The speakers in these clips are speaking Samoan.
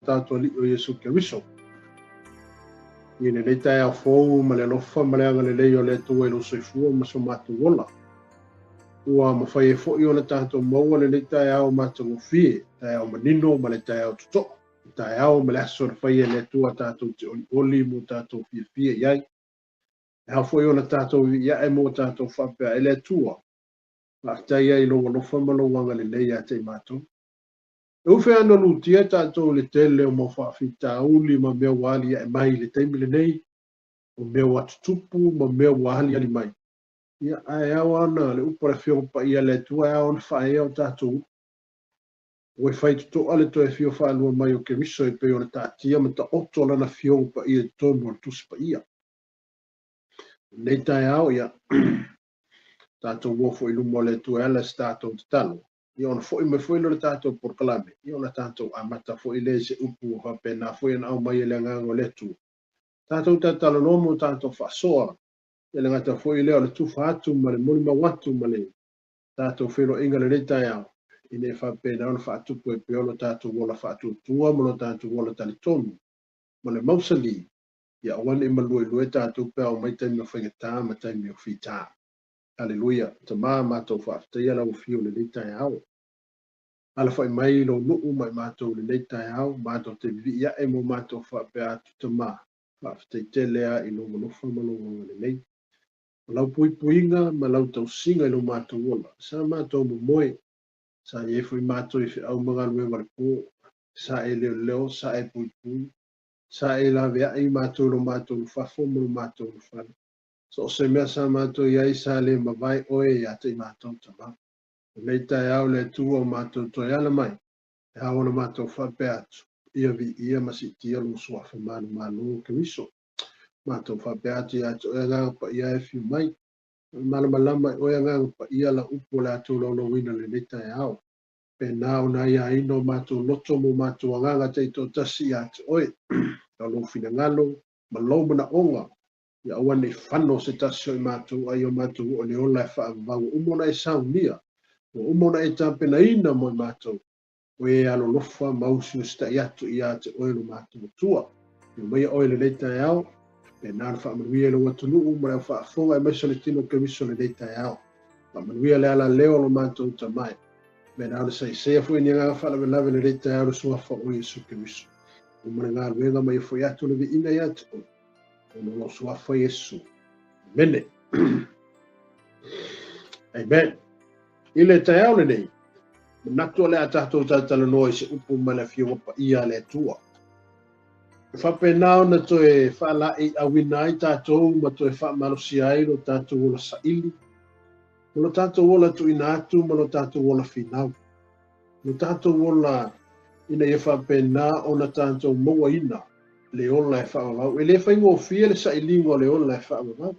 Tatou Alii o Iesu Keriso. I lenei taeao fou ma le alofa ma le agalelei o le Atua i lou soifua ma so matou ola. Ua mafai ai foi ona tatou maua lenei taeao matagofie, taeao manino ma le taeao totoa, le taeao ma le aso na faia e le Atua tatou te olioli mo tatou fiafia i ai. E ao foi ona tatou viiae mo tatou faapea e le Atua. Faafetai ai i lou alofa ma lou agalelei ia te i matou. E ufe ana lutia tatou i le tele o mau faafitauli ma mea ua aliae mai i le taimi lenei, o mea ua tutupu ma mea ua aliali mai. Ia, ae ao ana le upu a le Afioga Paia a le Atua, e ao ona faaea o tatou upu. Ua fai totoa le toe afio faalua mai o Keriso e pei ona taatia ma taoto lana Afioga Paia i totonu o le Tusi Paia. Lenei taeao, ia, tatou o foi i luma o le Atua e ala i se tatou tatalo. Ia ona foi mai foi lea o le tatou polokalame, ia ona tatou amata foi lea i se upu ua faapena foi ona aumai e le Agaga o le Atua. Tatou tatalanoa mo tatou faasoa, e le gata foi lea o le tufa atu ma le molimau atu ma le tatou feiloaiga lenei taeao, ina ia faapena ona faatupu ai pea lo tatou ola faatuatua ma lo tatou ola talitonu ma le mausali, ia aua ne i maluelue tatou pe a oo mai taimi o faigata ma taimi o fita. Aleluia. Tama, matou faafetaia lau afio i lenei taeao. Alafai mai lou nuu ma i matou i lenei taeao, matou te vivii ae mo matou faapea atu, Tama, faafetai tele lava i lou alofa ma lou agalelei. O lau puipuiga ma lau tausiga i lo matou ola, sa matou momoe, sa i ai foi matou i feau ma galuega o le po, sa e leoleo, sa e puipui, sa e laveai matou i lo matou ulufafo ma lo matou ulufale. So o se mea sa matou i ai, sa le mavae oe ia te i matou, Tama. Lenei taeao le Atua o matou toe ala mai, e ao ona matou faapea atu, ia viia ma siitia lou suafa manumalo o Keriso. Matou faapea atu ia te oe Agaga Paia e afio mai, malamalama i oe Agaga Paia lau upu o le a tolaulauina lenei taeao. Pena ona aiaina o matou loto ma o matou agaga taitoatasi ia te oe, o lou finagalo ma lou manaoga, ia aua ne i fano se tasi o i matou, a ia o matou oo i le ola e faavavau ua uma ona e saunia, ua uma ona e tapenaina mo i matou, o e alolofa ma usiusitai atu ia te oe lo matou Atua. Ia maia oe lenei taeao, pena ona faamanuia i lou atunuu ma le au faafofoga aemaise o le tino o Keriso lenei taeao. Faamanuia le alaleo o lo matou Tama e. Pena ona saisea foi ni agaga faalavelave lenei taeao le suafa o Iesu Keriso. Uma le galuega ma ia foi atu le viiga ia te oe. Ona o lou suafa Iesu. Amene. Amen. I le taeao lenei, manatu o le a tatou talatalanoa i se upu ma le Afioga Paia a le Atua. E faapena ona toe faalaeiauina ai tatou ma toe faamalosia ai lo tatou ola saili, ma lo tatou ola tuuina atu ma lo tatou ola finau. Lo tatou ola ina ia faapena ona tatou mauaina le ola e faavavau. E le faigofie le sailiga o le ola e faavavau.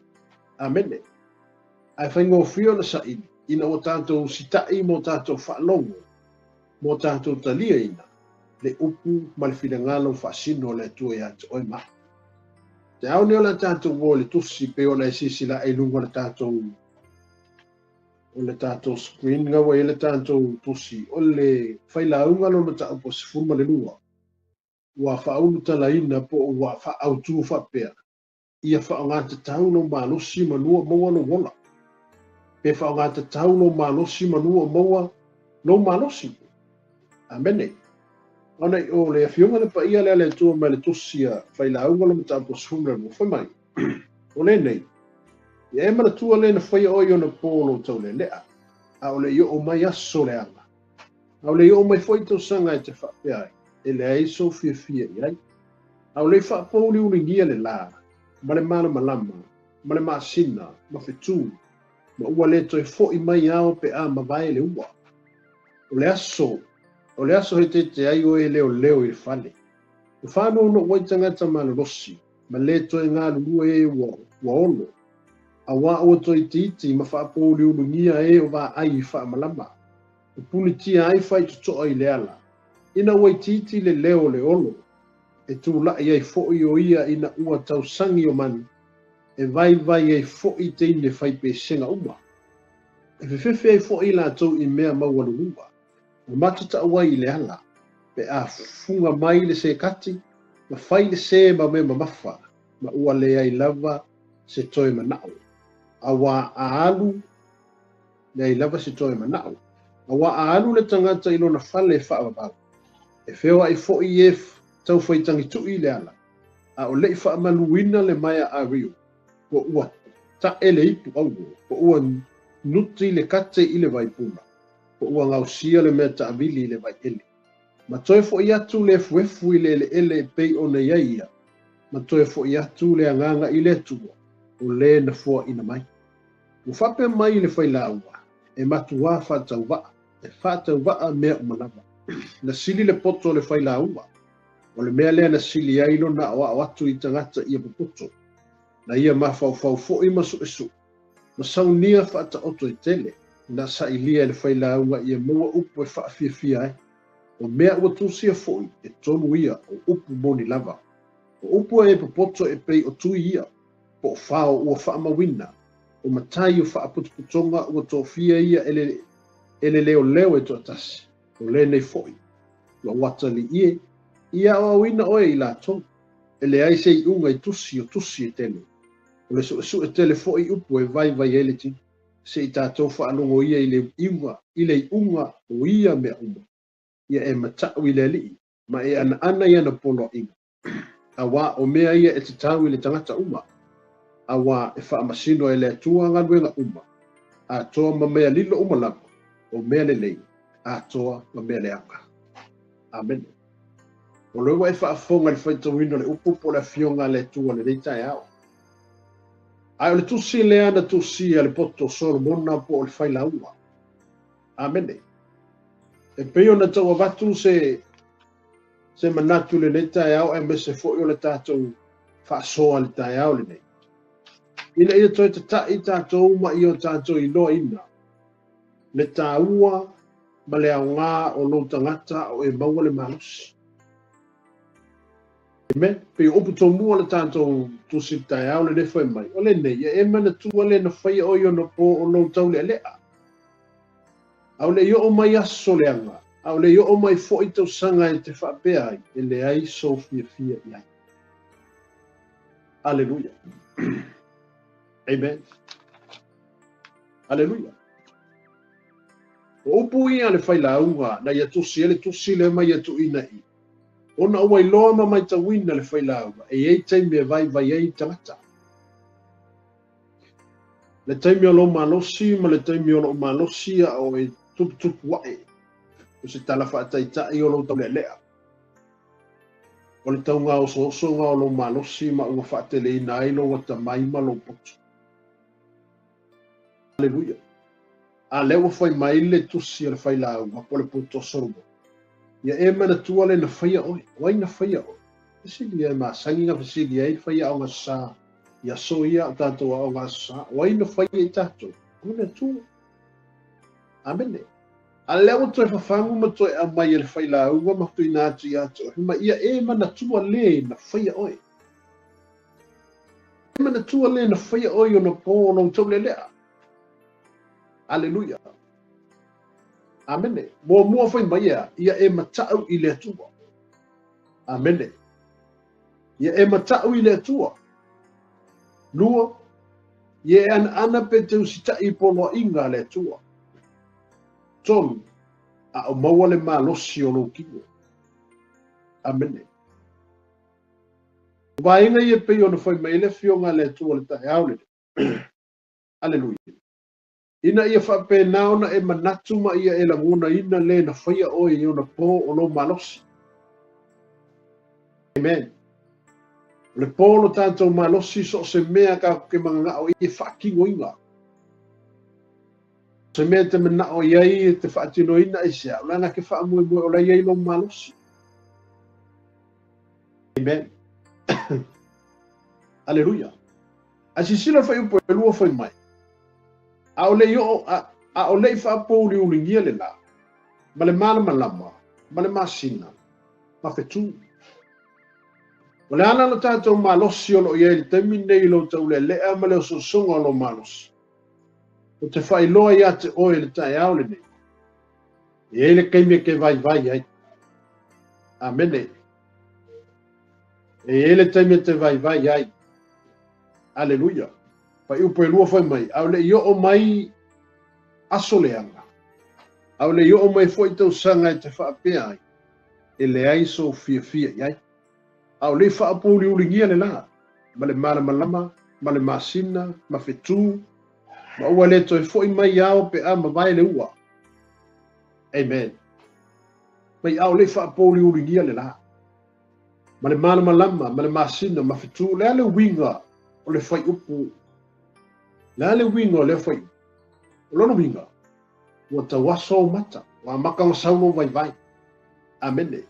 Amene. Ae faigofie ona saili ina ua tatou sita'i ma o tatou faalogo ma o tatou taliaina le upu ma le finagalo faasino o le Atua ia te oe ma au. Te ao nei o le a tatou o i le tusi pei ona e silasila ae i luga o le tatou o le tatou screen nga ua i ai le tatou tusi o le failauga lona mataupu 12 ua faaulutalaina po o ua faaautu faapea ia faaaogatatau lou malosi manu o maua lou ola. Pe faaaogatatau lou malosi manu o maua lou malosi. Amene. Ona i o le afioga le paia lea le Atua mai le tusi a Failauga lo mataupu 12, fai mai, o lenei, ia e manatua le na faia oe i ona pō lou taulelea, a o le i oo mai aso leaga, a o le i oo mai foi tausaga e te faapea ai, e leai sou fiafia i ai. A o le i faapouliuligia le lā, ma le malamalama, ma le masina, ma fetu, ma ua le toe fo'i mai ao pe a mavae le ua. O le aso, o le aso he tete ai oe e leoleo i le fale. Ua faanoano'u ai tagata malolosi, ma le toe galulue e ua, ua olo. Auā ua toe itiiti ma faapouliuligia e o vaai i faamalama. Ua punitia ai faitotoa i le ala, ina ua itiiti le leo o le olo, e tula'i ai fo'i o ia ina ua tausagi o manu, e vaivai ai fo'i teine fai pesega uma. E fefefe ai fo'i latou i mea maualuluga, ma matatau ai i le ala. Pe a fuga mai le sekati, ma fai le se ma me mamafa, ma ua leai lava se toe manao. Auā a alu, leai lava se toe manao. Auā a alu le tagata i lona fale e faavavau, e feoai foi i e taufai tagituʻi i le ala, a o le i faamaluina le maea ariu, po ua taʻe le ipu auro, po ua nuti le kate i le vaipuna, po ua gaosia le mea taavili i le vaiele. Ma toe foʻi atu le efuefu i le eleele e pei ona i ai ia, ma toe foʻi atu le agaga i le Atua, o le na foaina mai. Ua faapea mai le failauga, e matuā faatauvaa, e faatauvaa mea uma lava. Na sili le poto o le failauga, o le mea lea na sili ai lona aoao atu i tagata ia popoto. Na ia mafaufau foi ma suʻesuʻe, ma saunia faataoto e tele, na sailia e le failauga ia maua upu e faafiafia ai. O mea ua tusia foi, e tonu ia, o upu moni lava. O upu a e popoto e pei o tui ia, po o fao ua faamauina, o matai o faapotopotoga ua tofia ia e le, e le leoleo e toatasi, o lenei foi, lou atalii e, ia aoaoina oe i latou, e leai se iuga i tusi o tusi e tele, o le suesue tele foi i upu e vaivai ai le tino, se i tatou faalogo ia i le iuga, i le iuga o ia mea uma. Ia e mataʻu i le Alii, ma e anaana i ana poloaiga, auā o mea ia e tatau i le tagata uma, auā e faamasino e le Atua galuega uma, atoa ma mea lilo uma lava, o mea lelei, atoa ma mea leaga. Amene. O lea ua e faafofoga i le faitauina o le upu po o le Afioga a le Atua i lenei taeao. Ae o le tusi lea na tusia e le poto o Solomona po o le failauga. Amene. E pei ona tau avatu se se manatu i lenei taeao aemaise foi o le tatou faasoa i le taeao lenei. Ina ia toe tataʻi tatou ma ia o tatou iloaina le taua ma le aoga o lou tagata o e maua le malosi. Amen. Pei o upu tomua le tatou tusi taeao lenei fai mai. O lenei, ia e manatua le na faia oe i ona po o lou taulealea. A o le i oo mai aso leaga, a o le i oo mai foi tausaga e te faapea ai, e leai sou fiafia i ai. Aleluia. Amen. Aleluia. O upu ia a le failauga na ia tusi ai le tusi lea ma ia tuuina i. Ona ua iloa ma maitauina le failauga e i ai taimi e vaivai ai tagata. Le taimi o lou malosi ma le taimi o lou malosi a o e tuputupu aʻe, o se tala faataitai o lou taulealea. O le taugaosoosoga o lou malosi ma ua faateleina ai lou atamai ma lou poto. Aleluia. A lea ua fai mai le tusi a le failauga po o le poto o Solomona. Ia e manatua le na faia oe. O ai na faia oe? Fesili ia e masani na fesili ai le faiaoga sa i aso ia o tatou aoga aso sa. O ai na faia i tatou? O le Atua. Amene. A lea ua toe fafagu ma toe aumai e le failauga ma tuuina atu ia te oe, fai mai, ia e manatua le na faia oe. E manatua le na faia oe i ona po o lou taulealea. Aleluia. Amene. Muamua fai mai ea, ia e mataʻu i le Atua. Amene. Ia e mataʻu i le Atua. Lua, ia e anaana pe te usitaʻi i poloaiga a le Atua. Tolu, a o maua le malosi o lou kino. Amene. O vaega ia e pei ona fai mai ai le Afioga a le Atua i le taeao lenei. Aleluia. Ina ia faapena ona e manatu ma ia e lagonaina le na faia oe i ona po o lou malosi. Amen. O le po o lo tatou malosi so o se mea tatou te mananao i e faatinoina. Se mea e te manao i ai e te faatinoina aisea, o le ala ke faamoemoe o la i ai lou malosi. Amen. Aleluia. Ae silasila le fuaiupu e lua fai mai, A o le i oo, a, a o le i faapouliuligia le lā, ma le malamalama, ma le masina, ma fetu. O le ala lo tatou malosi o lo o i ai i le taimi lenei i lou taulealea ma le osoosoga o lou malosi, ou te faailoa ia te oe i le taeao lenei, e i ai le taimi e te vaivai ai. Amene. E i ai le taimi e te vaivai ai. Aleluia. Fuaiupu e 2 fai mai, a o le i oo mai aso leaga, a o le i oo mai foi tausaga e te faapea ai, e leai sou fiafia i ai. A o le i faapouliuligia le lā, ma le malamalama, ma le masina, ma fetū, ma ua le toe fo'i mai ao pe a mavae le ua. Amen. Mai a o le i faapouliuligia le lā, ma le malamalama, ma le masina, ma fetū, le a le uiga o le fuaiupu, le a le uiga o lea fuaiupu? O lona uiga, ua tauaso ou mata, ua amata ona sau lou vaivai. Amene.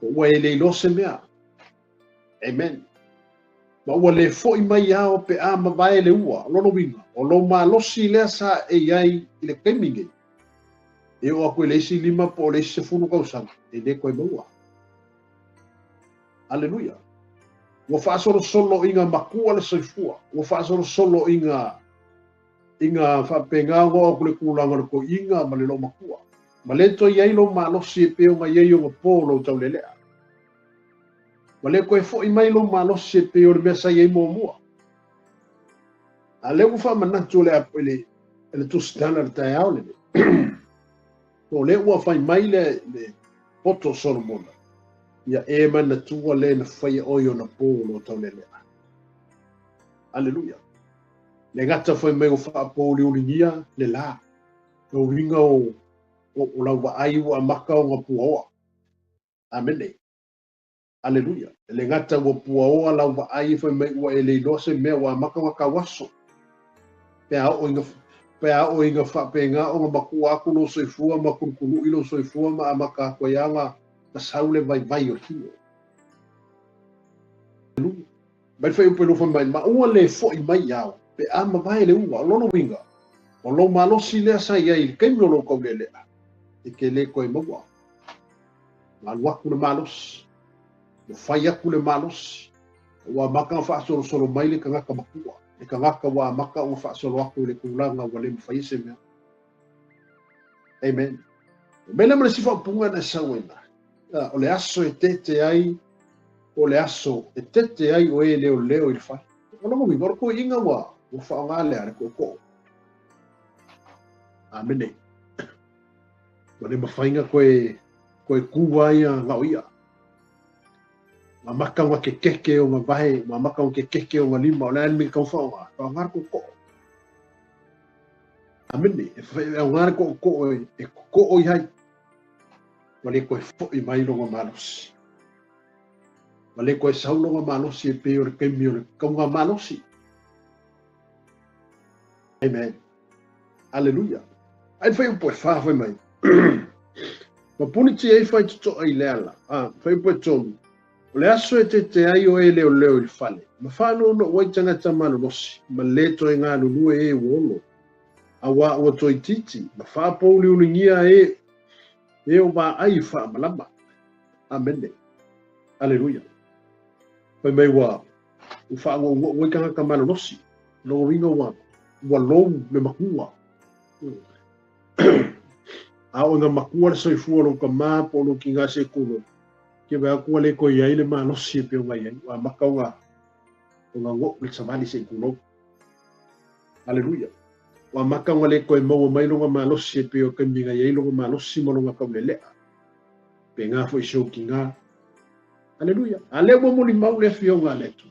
Ua e le iloa se mea. Amen. Ma ua le fo'i mai ao pe a mavae le ua. O lona uiga, o lou malosi lea sa e i ai i le taimi nei, e oo atu i le isi 5 po o le isi 10 tausaga, e le toe maua. Aleluia. Ua faasolosolo i ngā makua le soifua. Ua faasolosolo i ngā faapena ona oo atu le tulaga o le toiga ma le loomatua. Ma le toe i ai lou malosi e pei ona i ai ona po lou taulelea. Ma le toe fo'i mai lou malosi e pei o le mea sa i ai muamua. A lea ua faamanatu le le tusitala le taeao lenei. O lea ua fai mai le poto o Solomona, ia e manatua le na faia oi ona po lo taulelea. Aleluia. Le gata fai mai o faapouliuligia le la. O uiga o lau vaai ua amata ona puaoa. Amene. Aleluia. Le gata ua puaoa lau vaai fai mai ua e le iloa se mea ua amata ona tauaso. Pe a oo ina faapena ona matua atu lou soifua ma kulukulu'i lou soifua ma amata atu ai aga na sau le vaivai o le tino. Aleluia. Mai fuaiupu e 2 fai mai, ma ua le fo'i mai ao, pe a mavae le ua, o lona uiga, o lou malosi lea sa i ai i le taimi o lou taulelea, e te le toe maua. Ua alu atu le malosi, ua fai atu le malosi, ua amata ona faasolosolo mai le tagata matua, le tagata ua amata ona faasolo atu i le tulaga ua le mafai se mea. Amen. Mele ma le isi faaupuga na e sau ai na, o le aso e tete ai, o le aso e tete ai o e leoleo i le fale. O lona uiga, o le toeaiina ua faaaoga lea le tootoo. Amene. Ua le mafai ona toe ku ai ngao ia. Ua amata ona kekeke o ngā vae, ua amata ona kekeke o ngā lima, o le a le mea tau faaaoga, faaaoga le tootoo. Amene. E faaaoga le tootoo e totoo i hai. Ua le toe fo'i mai longa malosi. Ua le toe sau longa malosi e pei o le taimi o le kauga malosi. Amen. Aleluia. Ai fuaiupu e 4 fai mai. Ma puniti ai faitotoa i le ala. Fuaiupu e 3. O le aso e tete ai o e leoleo i le fale. Ma whaanono ai tagata malolosi. Ma le toe galulue e ua olo. Auā ua toeitiiti. Ma faapouliuligia e o vaai faamalama. Amene. Aleluia. Fai mai ua whaango'ongo'o ai tagata malolosi. Lona uiga ua lou le makua. A o ngā makua le soifua lou tamā po o lou tigā se kulo. Ke vaai atu ua le toe i ai le malosi e pei ona i ai. Ua amata ona go'o le savali se i tulou. Aleluia. Ua amata ona le toe maua mai longa malosi e pei o taimi na i ai longa malosi ma longa taulelea. Pe ngā foi se o tigā. Aleluia. A lea ua molimau le afioga a le Atua.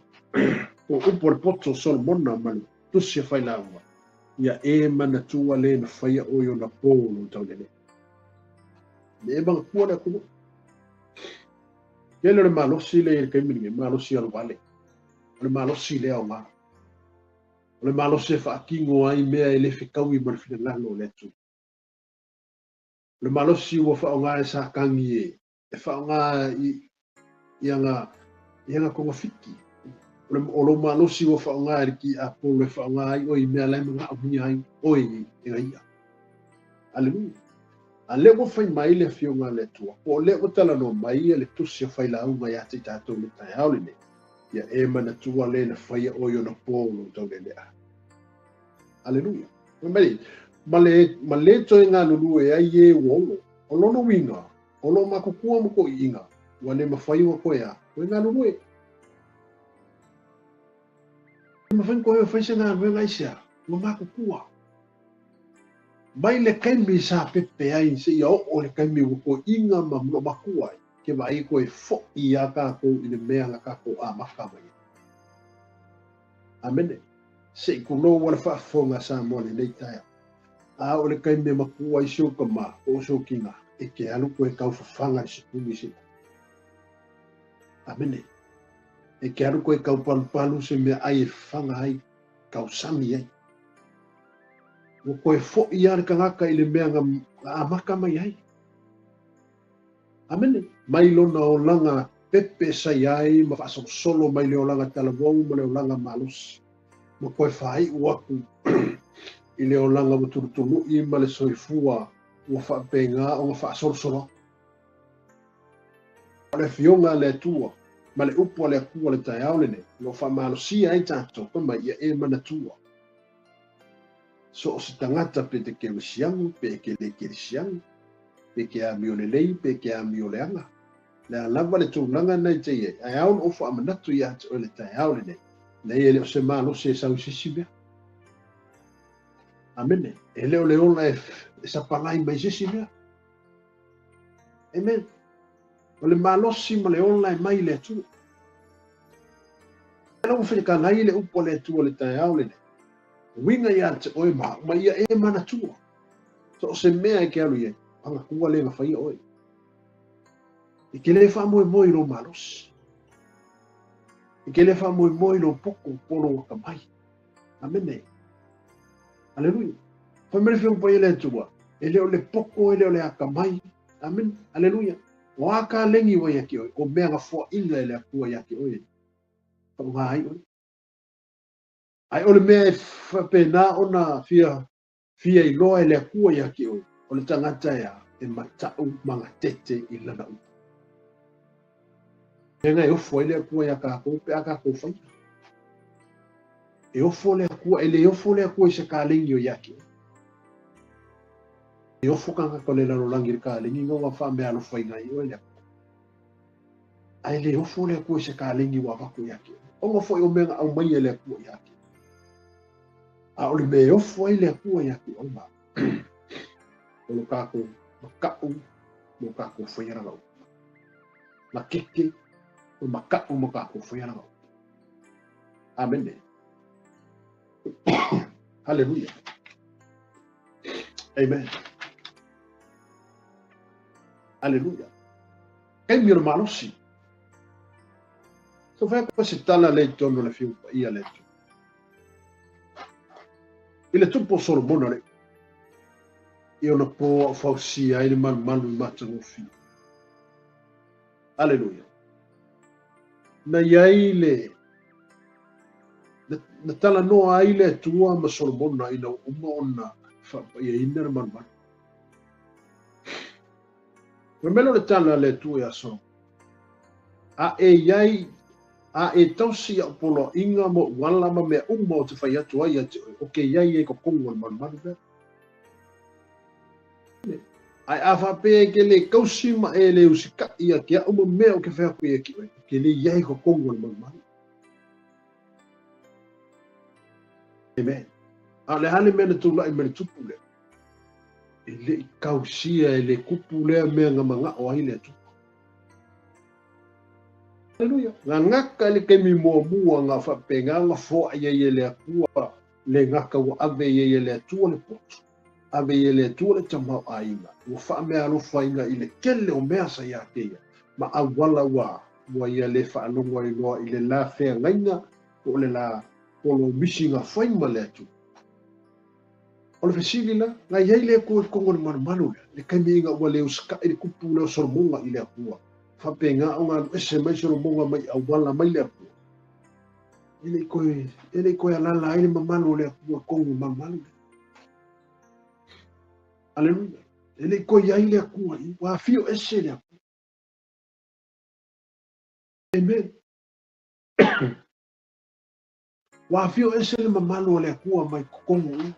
O upu o le poto o Solomona ma le tusi e failauga. Ia e manatua le na faia oi ona po lou taulelea. Me e manatua le atunuu. Tele o le malosi le i le taimi lenei, malosi alu vale. O le malosi lea o ngā. O le malosi e faatino ai mea e le fetaui ma le finagalo o le Atua. O le malosi ua faaaoga e Satani e faaaoga i aga togafiti. O lou malosi ua faaaoga e le tiapolo e faaaoga ai oe i mea la e manaomia ai oe e gaia. Aleluia. A lea ua fai mai le afioga a le Atua, po o lea ua talanoa mai le tusi o failauga ia te i tatou le taeao lenei. Ia e manatua le na faia oi ona po lou taulelea. Aleluia. Mai, ma le toe galulue ai e ua olo. O lona uiga, o lo matutua ma toeaiina. Ua le mafai ona koe a, koe galulue. E mafai ona koe fai se galuega aisea? Ua matutua. Mai le taimi sa pepe ai seia oo i le taimi ua toeaiina ma matua ai, ke vaai toe fo'i lava tatou i le mea na tatou amata mai ai. Amene. Se i tulou le faafofoga a Samoa i lenei taeao. A oo i le taimi e matua ai si ou tama po o si ou tina, e te alu toe taufafaga i le sipuni sina. Amene. E te alu toe taupalupalu se meaai e fafaga ai, tausami ai. Ua toe fo'i lava le tagata i le mea na amata mai ai. Amene. Mai lona olaga pepe sa i ai ma faasolosolo mai le olaga talavou ma le olaga malosi, ma toe faai'u atu i le olaga ua tulutulu'i ma le soifua ua faapena ona faasolosolo atu. O le Afioga a le Atua ma le upu a le Atua i le taeao lenei, o lo o faamalosia ai tatou, fai mai, ia e manatua. So o se tagata pe te kerisiano, pe e te le kerisiano, pe te amio lelei, pe te amio leaga, le a lava le tulaga na e te i ai, ae ao ona ou faamanatu ia te oe i le taeao lenei, leai e le o se malosi e sau i se isi mea. Amene. E le o le ola e sapalai mai se isi mea. Amen. O le malosi ma le ola e mai i le Atua. Lau fetalai le upu a le Atua i le taeao lenei, uiga ia te oe ma au, ma ia e manatua. So o se mea e ke alu i ai, manatua le na faia oe. E ke le faamoemoe i lou malosi. E ke le faamoemoe i lou poto po o lou atamai. Amene. Aleluia. Fai mai le Afioga Paia le Atua, e le o le poto, e le o le atamai. Amene. Aleluia. O a kalegi ua ia te oe, o mea na foaina e le Atua ia te oe. Faaaoga ai oe. Ae o le mea e faapena ona fia fia iloa e le Atua ia te oe, o le tagata e a, e mata'u magatete i lana upu. Mea e ofo ai le Atua ia tatou pe a tatou faia. E ofo le Atua, e le ofo le Atua i se kalegi o ia te oe. E ofo tagata o le lalolagi i le kalegi na ua faameaalofaina ai oe le Atua. Ae le ofo le Atua i se kalegi ua avatu ia te oe. Ona foi o mea na aumai e le Atua ia te oe. A o le mea e ofo ai le Atua ia te oe ma o lo tatou makaʻu mo tatou faia lana upu. Makeke o makaʻu mo tatou faia lana upu. Amene. Haleluia. Amen. Aleluia. Taimi o le malosi. So fai atu se tala le i totonu o le Afioga Paia le Atua. I le tupu o Solomona le i ona po au fausia ai le malumalu i matagofie. Aleluia. Na i ai le na talanoa ai le Atua ma Solomona ina ua uma ona faapaiaina le malumalu. Fai mai lea o le tala a le Atua iā Solomona, A e i ai, a e tausi i a'u poloaiga ma o'u ala ma mea uma ou te fai atu ai ia te oe, o ke i ai e totonu o le malumalu lea. Ae a faapea e ke lē tausi ma e le usitaʻi ia ke aʻu ma mea o ke fai atu ia te oe, o ke le i ai totonu o le malumalu. Amen. A o le a le mea na tulaʻi mai le tupu lea? E le i tausia e le tupu lea mea na manaʻo ai le Atua. Aleluia. Gagata i le taimi muamua na faapena ona foai ai e le Atua le gata ua ave i ai e le Atua le poto, ave i ai e le Atua le tamaoaiga, ua faameaalofaina i le tele o mea sa ia te ia, ma auala ua ua ia le faalogo ai loa i le la feagaiga po o le la polomisi na fai ma le Atua. O le fesili la, na i ai le Atua i totonu o le malumalu lea, le taimi ina ua le usitaʻi le tupu lea o Solomona i le Atua, faapena ona alu ese mai Solomona mai auala mai le Atua, e le i toe, e le i toe alaala ai le mamalu o le Atua i totonu o le malumalu lea. Aleluia. E le i toe i ai le Atua i, ua afio ese le Atua. Amen. Ua afio ese le mamalu o le Atua mai totonu i.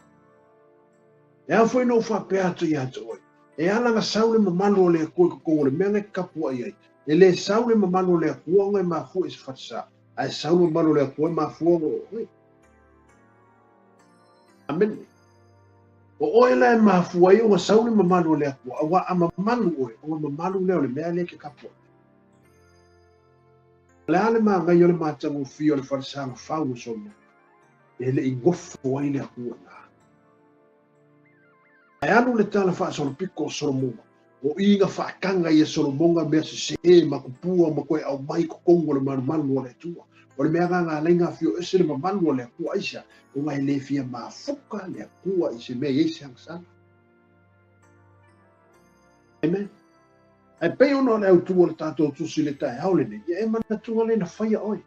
E ao foi ona ou faapea atu ia te oe, e ala ona sau le mamalu o le Atua i totonu o le mea na e tapuai ai, E lē sau le mamalu o le Atua ona e mafua i se falesā, ae sau le mamalu o le Atua e mafua ona o oe. Amene. O oe la e mafua ai ona sau le mamalu o le Atua, auā a mamalu oe, ona mamalu lea o le mea lea e te tapuai. O le a le manaia o le matagofie o le falesa na fau e Solomona? E le i nofo ai le Atua i ina. Ae alu le tala faasolopito o Solomona, o i na faataga ai e Solomona mea sesē ma tupua ma toe aumai i totonu o le malumalu o le Atua. O le mea lena na ala ai ona afio ese le mamalu o le Atua. Aisea? Ona e le fia mafuta le Atua i se mea e i ai se agasala. Amen. Ae pei ona o le autu o le tatou tusi i le taeao lenei, ia e manatua le na faia oe.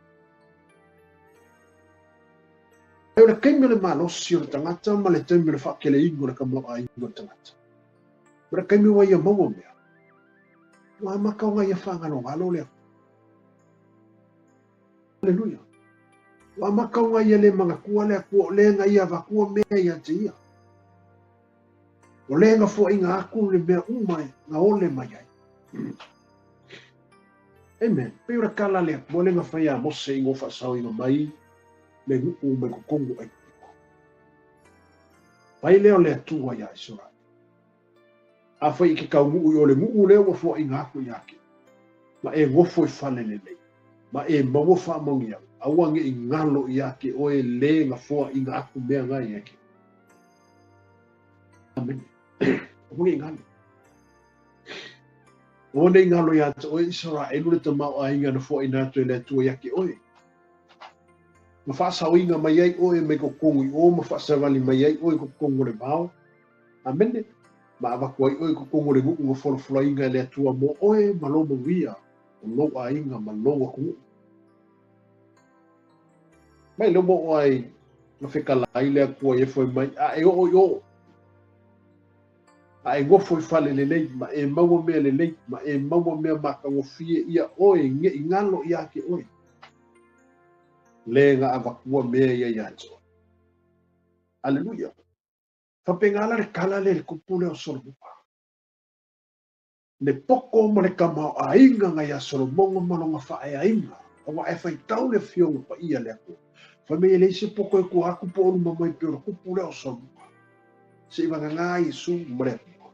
Ae o le taimi o le malosi o le tagata ma le taimi o le faakeleina o le tamaoaiga o le tagata, ma le taimi ua ia maua mea, ua amata ona ia faagalogalo le Atua. Aleluia. Ua amata ona ia le manatua le Atua o le na ia avatua mea ia te ia. O le na foaiina atu le mea uma e na ole mai ai. Amen. Pei o le tala le Atua le na fai ia Mose ina ua faasaoina mai le nuu mai totonu o Aikupito. Fai lea o le Atua iā Isaraele. Afai e ke taunuu i o le nuu lea ua foaiina atu ia te oe, ma e nofo i fale lelei, ma e maua faamanuiaga, aua ne i galo ia te oe le na foaiina atu mea na ia te oe. Amene. Aua ne i galo. Aua ne i galo iā te oe Isaraelu le tamaoaiga na foaiina atu e le Atua ia te oe. Ma faasaoina mai ai oe mai totonu i o ma faasavali mai ai oe i totonu o le vao. Amene. Ma avatu ai oe i totonu o le nuu na folafolaina e le Atua mo oe ma lou manuia, o lou aiga ma lou atunuu. Mai le ua oo ai na fetalai le Atua ia fai mai, a e oo i o, a e nofo i fale lelei, ma e maua mea lelei, ma e maua mea matagofie ia oe ne i galo ia te oe, le na avatua mea ia ia te oe. Aleluia. Faapena la le tala lea i le kupu lea o Solomona. Le poko ma le tamaoaiga na iā Solomona ma lona faaeaina, aua e faitau le Afioga Paia a le Atua, fai mai e leai se poko e tua atu po o luma mai pei o le kupu lea o Solomona. Se i vagana Iesu ma le Atua.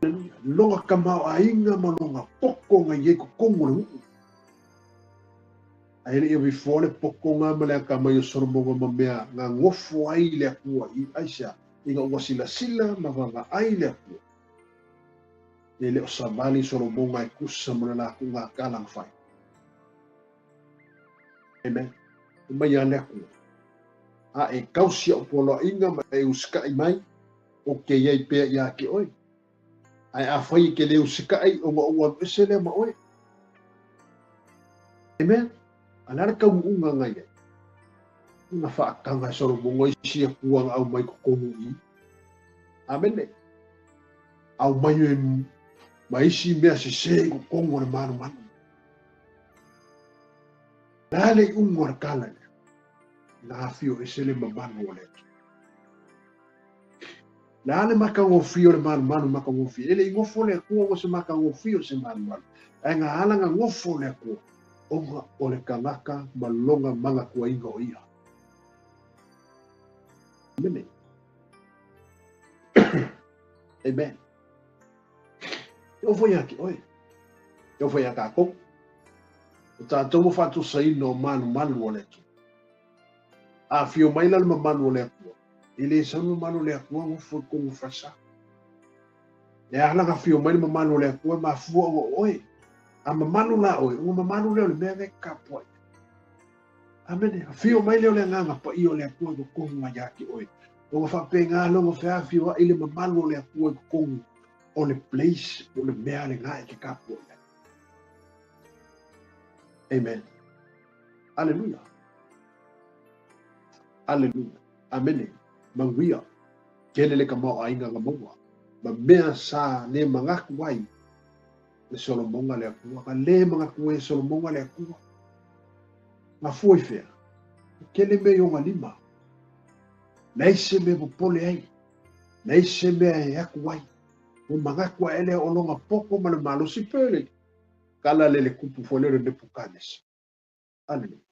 Aleluia. Lona tamaoaiga ma lona poko na i ai totonu o le nuu. Ae le i avifoa le poko na ma le atamai o Solomona ma mea na nofo ai le Atua i aisea? Ina ua silasila ma vaavaai le Atua, e le o savali Solomona e tusa ma le latou gatala na fai. Amen. E mai a le Atua. A e tausi au poloaiga ma e usitaʻi mai, ou te i ai pea iā te oe. Ae afai e te le usitaʻi, ona ou alu ese lea ma oe. Amen. A o le a le taunuuga na i ai? Na faataga e Solomona isi Atua na aumai totonu i i. Amene. Aumai e ma isi mea sesē i totonu o le manumanu. Le a le iuga o le tala lea? Na afio ese le mamalu o le Atua. Le a le matagofie o le manumanu matagofie? E le i nofo le Atua ona o se matagofie o se manumanu, ae na ala na nofo le Atua ona o le tagata ma lona manatuaina o ia. Amene. Amen. E oo foi ia te oe. E oo foi ia tātou. O tātou ua faatusaina o malumalu o le Atua. A afio mai la le mamalu o le Atua, e le sau le mamalu o le Atua nofo i totonu o falesa. E ala na afio mai le mamalu o le Atua e mafua ona o oe. A mamalu la oe, ona mamalu lea o le mea lea e tapuai. Amene. Afio mai lea o le Agaga Paia o le Atua i totonu ia te oe. Ona faapena lea ona feafioai le mamalu o le Atua i totonu o le place po o le mea lena e te tapuai ai. Amen. Aleluia. Aleluia. Amene. Manuia. Tele le tamaoaiga na maua ma mea sa le manatu ai le Solomona le Atua. Na le manatu ai e Solomona le Atua. Na fua i fea? E tele mea i ona lima. Leai se mea e popole ai. Leai se mea e aku ai. Ua manatu aʻe lea o lona poto ma le malosi pe le kala le le kupu foi lea o le Nepukanesa. Aleluia.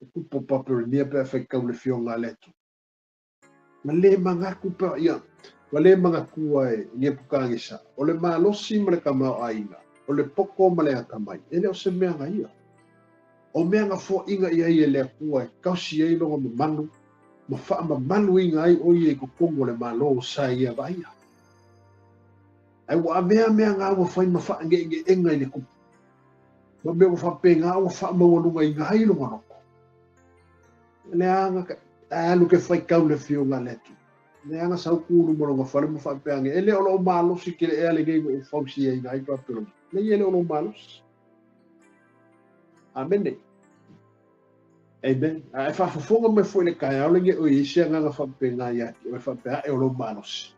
Le kupu o Papelonia pe a faitau le Afioga a le Atua. Ma le manatu pe ia, ua le manatua e Nepukanesa, o le malosi ma le tamaoaiga, o le poto ma le atamai, e le o se mea na ia. O mea na foaiina i ai e le Atua e tausi ai lona mamalu ma faamamaluina ai o ia i totonu o le Malo sa ia vaaia. Ae ua avea mea na ua fai ma faageegeega i le kupu. Ma mea ua faapena ua faamaualugaina ai lona loto. Le aga alu ke faitau le Afioga a le Atua. Le aga sau tu luma o lona fale ma faapea ane, e le o lou malosi tele ea lenei na ou fausiaina ai Papelonia. Leai, e le o lou malosi. Amene. Amen. A e faafofoga mai foi i le taeao lenei o i ai se agaga faapena ia te oe faapea ae o lou malosi.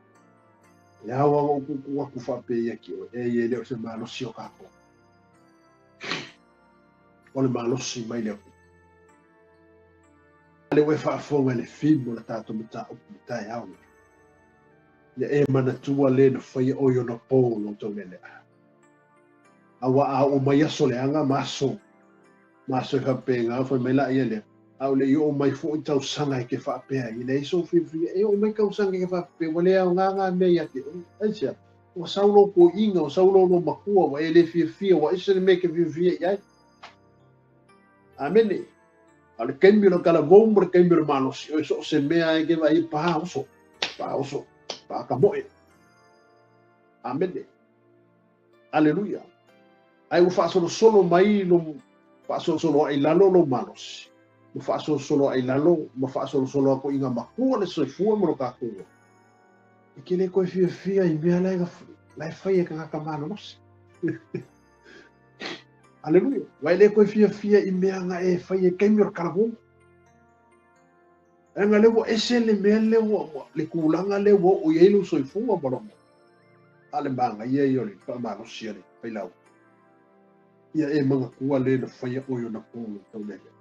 E ao lava ona ou tuutuu atu faapea ia te oe, e e le o se malosi o tatou. O le malosi mai le Atua. A lea ua e faafofoga i le theme o le tatou mataupu i le taeao lenei. Ia e manatua le na faia oe ona po lou taulelea. Aua a oo mai aso leaga ma aso ma aso e faapena, fai mai laia lea, a o le i oo mai foi tausaga e ke faapea ai, e leai sou fiafia, e oo mai tausaga e ke faapea, ua le aoga ngā mea ia te oe. Aisea? Ua sau lou toeaina, ua sau lou matua, ua e le fiafia, ua ese le mea e ke fiafia i ai. Amene. A o le taimi o le talavou ma le taimi o le malosi, o so o se mea e ke vaai pā oso, pā oso, pā kamoe. Amene. Aleluia. Ae ua faasolosolo mai lo faasolosolo ai lalo lo malosi. Ua faasolosolo ai lalo ma faasolosolo aku i ngā matua le soifua ma lo tatou ola. E ke le koe fiafia i mea la e fai e tagata malolosi. Aleluia. Ua e le koe fiafia i mea nga e fai e taimi o le talavou. Leaga lea ua ese le mea lea ua le tulaga lea ua oo i ai lou soifua ma lou a le manaia ia o le faamalosi a le failauga. Ia e manatua le na faia oe ona po lou taulelea.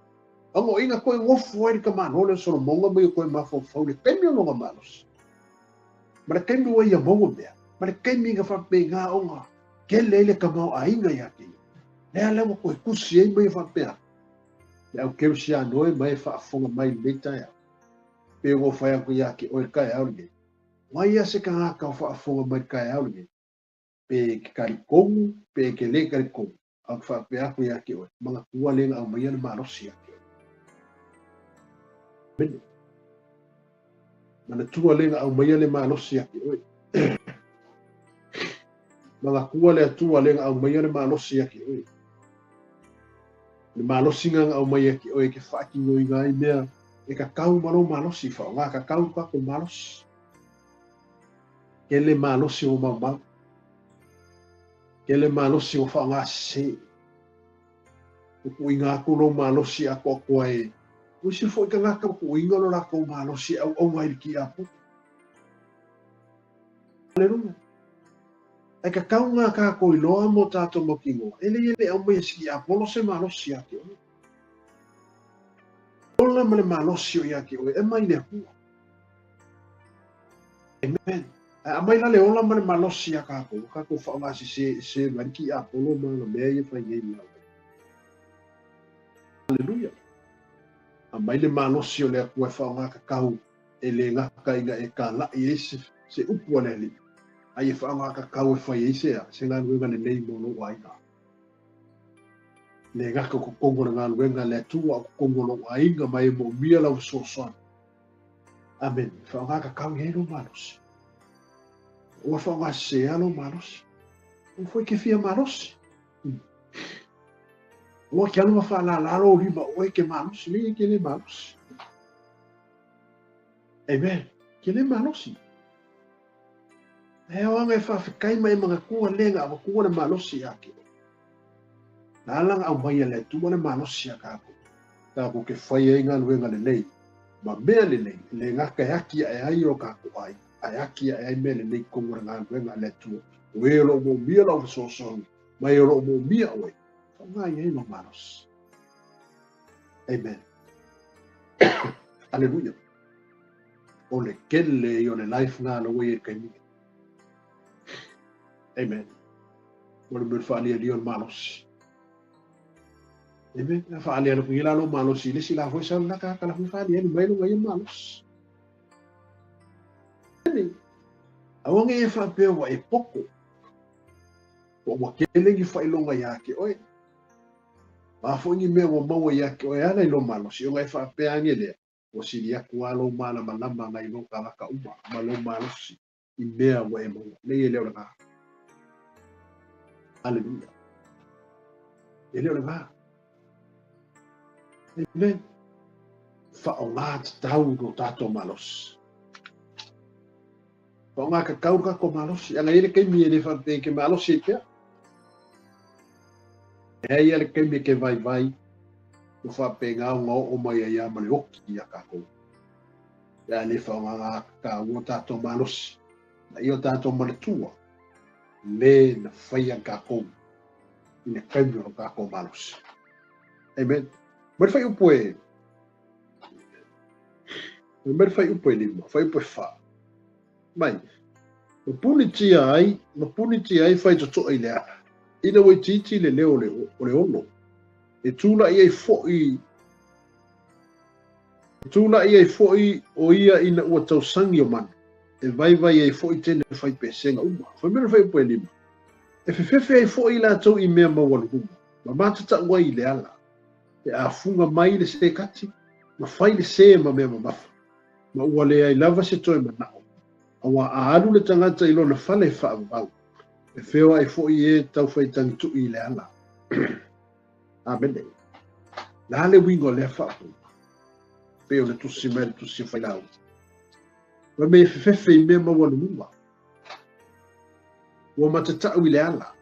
Agoaiga koe nofo ai le tamāloa lea o Solomoga ma ia koe mafaufau i le taimi o lona malosi. Ma le taimi ua ia maua mea, ma le taimi na faapena ona tele ai le tamaoaiga ia te ia. Lea la ua toe tusi ai ma ia faapea, le au kerisiano e ma e faafofoga mai i lenei taeao. Pe ua fai atu ia te oe i le taeao lenei. Mai lava se tagata o faafofoga mai i le taeao lenei, pe e te talitonu, pe e te le talitonu, a ou te faapea atu ia te oe, manatua le na aumaia le malosi ia te oe. Amene. Manatua le na aumaia le malosi ia te oe. Manatua le Atua le na aumaia le malosi ia te oe. Le malosi nga na aumaia ia te oe ke faatinoina ai mea e kakau ma lou malosi, faaaoga kakau tatou malosi. Tele malosi ua maumau. Tele malosi ua faaaoga sese. Tuuina atu lou malosi atoatoa e o isi foi tagata ua tuuina lo latou malosi e auauna ai i le tiapo. Aleluia. Ae tatau ngā tatou iloa mo tatou mautinoa, e le e le aumai e se tiapolo se malosi ia te oe. Ola ma le malosi o ia te oe, e mai le Atua. Amen. Ae aumai la le ola ma le malosi ia tatou, ua tatou faaaoga sese mai le tiapolo ma ana mea ia e fai nei ma Aleluia. Aumai le malosi o le Atua e faaaoga tatau e le gata ina e talai ai se upu a le Alii, a ia faaaoga tatau e fai ai se se galuega lelei mo lou aiga. Le gata o totonu o le galuega a le Atua, o totonu o lou aiga ma e moomia lau fesoasoani. Amen. Faaaoga tatau i ai lou malosi. Ua faaaoga sese lava lou malosi. Ua foi ke fia malosi. Ua ke alu ma faalala lou lima oe ke malosi, leai e ke le malosi. Amen. Ke le malosi. E ao anga e faafetai ma e manatua le na avatua le malosi ia te oe. Na ala na aumaia e le Atua le malosi ia tatou. Tatou te fai ai galuega lelei ma mea lelei, e le gata e atiae ai o tatou aiga, ae atiae ai mea lelei i totonu o le galuega a le Atua. O e o lo o moomia lau fesoasoani, ma e o lo o moomia oe, faaaoga i ai lou malosi. Amen. Aleluia. O le tele ia o le life na la ua i ai i le taimi lenei. Amen. O le mea faalialia o le malosi. Amen. Na faaliali ku ila lo malosi le sila foi sa na ka kala fu faaliali mai lo ngai malosi. Aua nge e faapea ua e poko. Po ua kele ni faailoga ia te oe. Ma foi ni mea ua maua ia te oe ala i lo malosi. O ngai faapea ange lea. Ua sili atu a lou malamalama nai lo tagata uma ma lou malosi i mea ua e maua. Nei e le o le va. Aleluia. E le o le va. Amen. Faaaoga tatau lo tatou malosi. Faaaoga tatau lo tatou malosi. Ana i le taimi e le faapea e ke malosi ai pea. E ai le taimi e ke vaivai ua faapena ona oo mai ai a ma le oki ia tatou. Pe a le faaaogaga taua tatou malosi. Na ia o tatou manatua le na faia tatou i le taimi o lo tatou malosi. Amen. Mai le fuaiupu e mai le fuaiupu e 5, fuaiupu e 4. Mai, ma punitia ai, ma punitia ai faitotoa i le ala. Ina ua itiiti le leo o le ono, e tula'i ai fo'i e tula'i ai fo'i o ia ina ua tausagi o manu, e vaivai ai fo'i tene fai pesega uma. Fai mai le fuaiupu e 5. E fefefe ai fo'i latou i mea maualuluga, ma matatau ai i le ala. E afuga mai le sekati, ma fai le sē ma mea mamafa. Ma ua leai lava se toe manao. Auā a alu le tagata i lona fale e faavavau, e feoai fo'i e tau faitagitu'i i le ala. Amene. La le uiga o lea faaupuga. Pei o le tusi mai le tusi o Failau. Fai mai e fefefe i mea maualuluga. Ua matatau i le ala.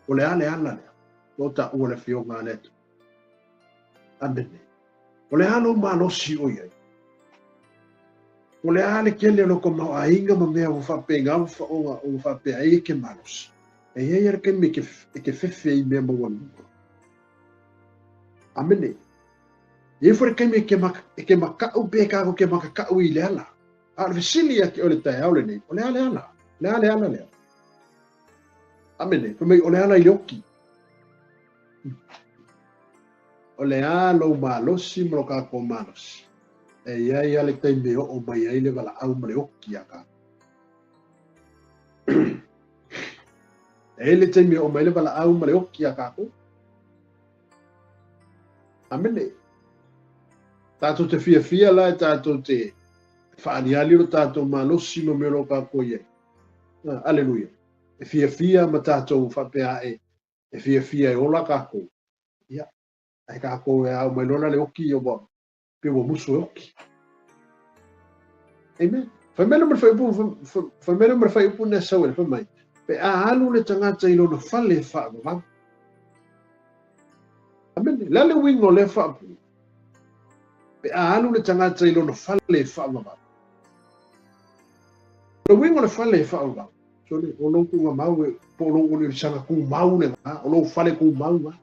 O le a le ala lea? O taua le afioga a le Atua. Amene. O le a lou malosi o i ai? O le a le tele o lo tamaoaiga ma mea ua faapena ua faoga ua faapea ai e ke malosi. E i ai le taimi e ke fefe i mea maualuluga. Amene. E i ai foi le taimi e ke maka'u pe tatou ke makaka'u i le ala. A o le fesili ia te oe le taeao lenei, o le a le ala? O le a le ala lea? Amene. Fai mai, o le ala i le oki. O le a lou malosi ma lo tatou malosi. E i ai lava le taimi e oo mai ai le valaau ma le oki iā tatou. E i ai le taimi e oo mai ai le valaau ma le oki iā tatou. Amene. Tatou te fiafia la e tatou te faaliali lo tatou malosi ma mea o lo o tatou i ai. Aleluia. E fiafia ma tatou faapea ae e fiafia e ola tatou. Ia, ae tatou e ao mai loa la le oki ia ua pe ua musu e oki. Amen. Fai mai le ma le fuaiupu, fai mai le ma le fuaiupu na sau e fai mai. Pe a alu le tagata i lona fale e faavavau. Amen. Le a le uiga o lea faaupuga? Pe a alu le tagata i lona fale e faavavau. O le uiga o le fale e faavavau, sole, o lou tuugamau e, po o lou oliolisaga tumau lena, o lou fale tumau lena.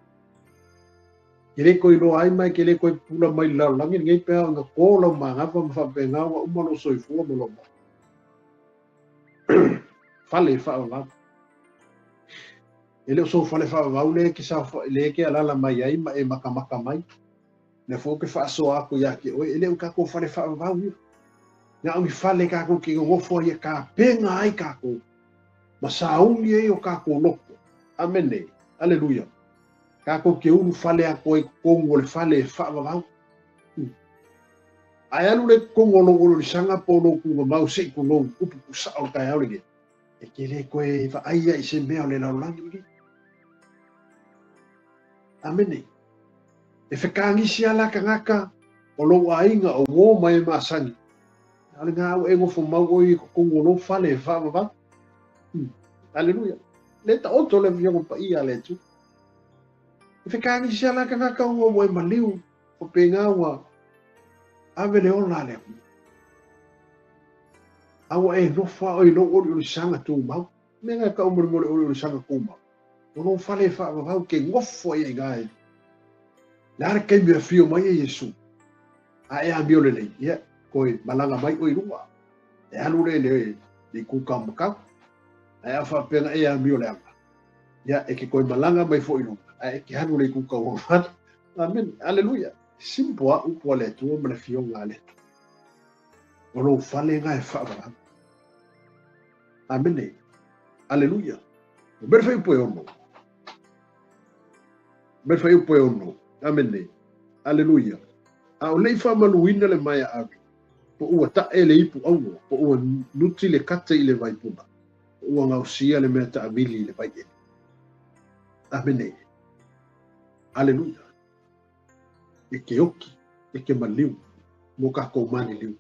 E le toe iloa ai ma e te le toe pupula mai i le lalolagi lenei pe a ona to lau manava ma faapena ona uma lou soifua ma lou fale e faavavau. E le o sou fale faavavau lea e te saofai, lea e te alaala mai ai ma e matamata mai. Lea foi ou te faasoa atu ia te oe, e le o tatou fale faavavau ia. Na o ni fale tatou te nonofo ai e tapena ai tatou ma sauni ai o tatou loto. Amene. Aleluia. Tatou te ulufale atu ai i totonu o le fale e faavavau. Ae alu lea i totonu o lou oliolisaga po o lou tuugamau se i tulou upu puusao o le taeao lenei, e te le toe vaaia i se mea o le lalolagi lenei. Amene. E fekagisi lava la tagata o lou aiga, o uō ma e masani. A o lena ua e nofo mau oe i totonu o lou fale e faavavau. Aleluia. Le taoto le Afioga Paia a le Atua. E fekagisi lava la tagata ua e maliu, faapena ua ave le ola a le Atua. A ua e nofo lava oe i lou oliolisaga tumau. Mea na tau mo le mea o le oliolisaga tumau. O lou fale e faavavau ke nofo ai i ina e. Le a le taimi e afio mai ai Iesu. A e amio lelei, ia, koe malaga mai oe i luga. E alu lea i le itu taumatau. Ae a faapea e amio leaga, ia e ke koe malaga mai foʻi luga, ae e ke alu le i kukauauvale. Amene. Aleluia. Simple a upu a le Atua ma le fioga a le Atua. O lou fale ga e faavavau. Amene. Aleluia. O mea le fuaiupu e 6. Mea le fuaiupu e 6. Amene. Aleluia. A o lei faamaluina le maea ave, po ua taʻe le ipu auro, po ua nuti le kate i le vaipuna, po ua gaosia le mea taamili i le vaiele. Amene. Aleluia. E ke oki, e ke maliu, mo kākou maliliu.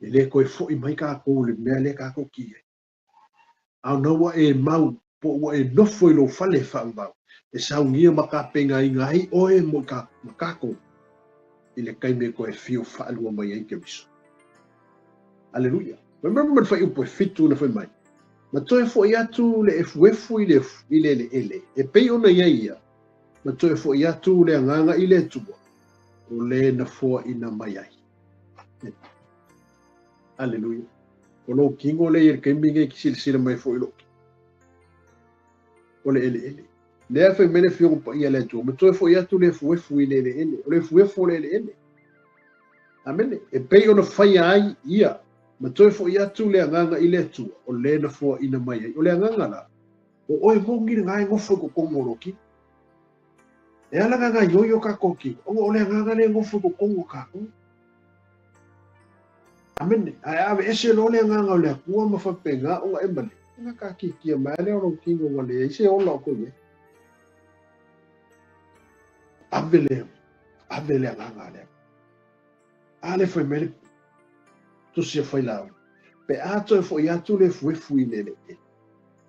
E le koe foʻi mai kākou le mea le kākou ki ai. A ona ua e mau, po ua e nofo i lou fale e faavavau, e saungia ma ka pegaiga ai oe mo ka, ma kākou, i le taimi e koe fio faalua mai ai Keriso. Aleluia. Fai mai ma le fuaiupu e 7 na fai mai. Ma toe foʻi atu le efuefu i le, i le eleele, e pei ona i ai ia, ma toe foʻi atu le agaga i le Atua, o le na foaina mai ai. Aleluia. O lou tino le i le taimi nei ki silasila mai foʻi lou tino. O le eleele. Lea fai mai le afioga paia le Atua, ma toe foʻi atu le efuefu i le eleele. O le efuefu o le eleele. Amene. E pei ona faia ai ia, ma toe foʻi atu le agaga i le Atua, o le na foaina mai ai. O le agaga la, o oe moni le e nofo i totonu o lou tino. E ala nga gaoioi o kākou tino, ona o le agaga lea e nofo i totonu o kākou. Amene. Ae aveese loa le agaga o le Atua ma faapena ona e maliu, ona kākīkia mai lea o lou tino ua leai se ola o kou i ai. Ave le, ave le agaga a le Atua. A le fai mai le tusi a Failauga, pe a toe foʻi atu le efuefu i le eleele,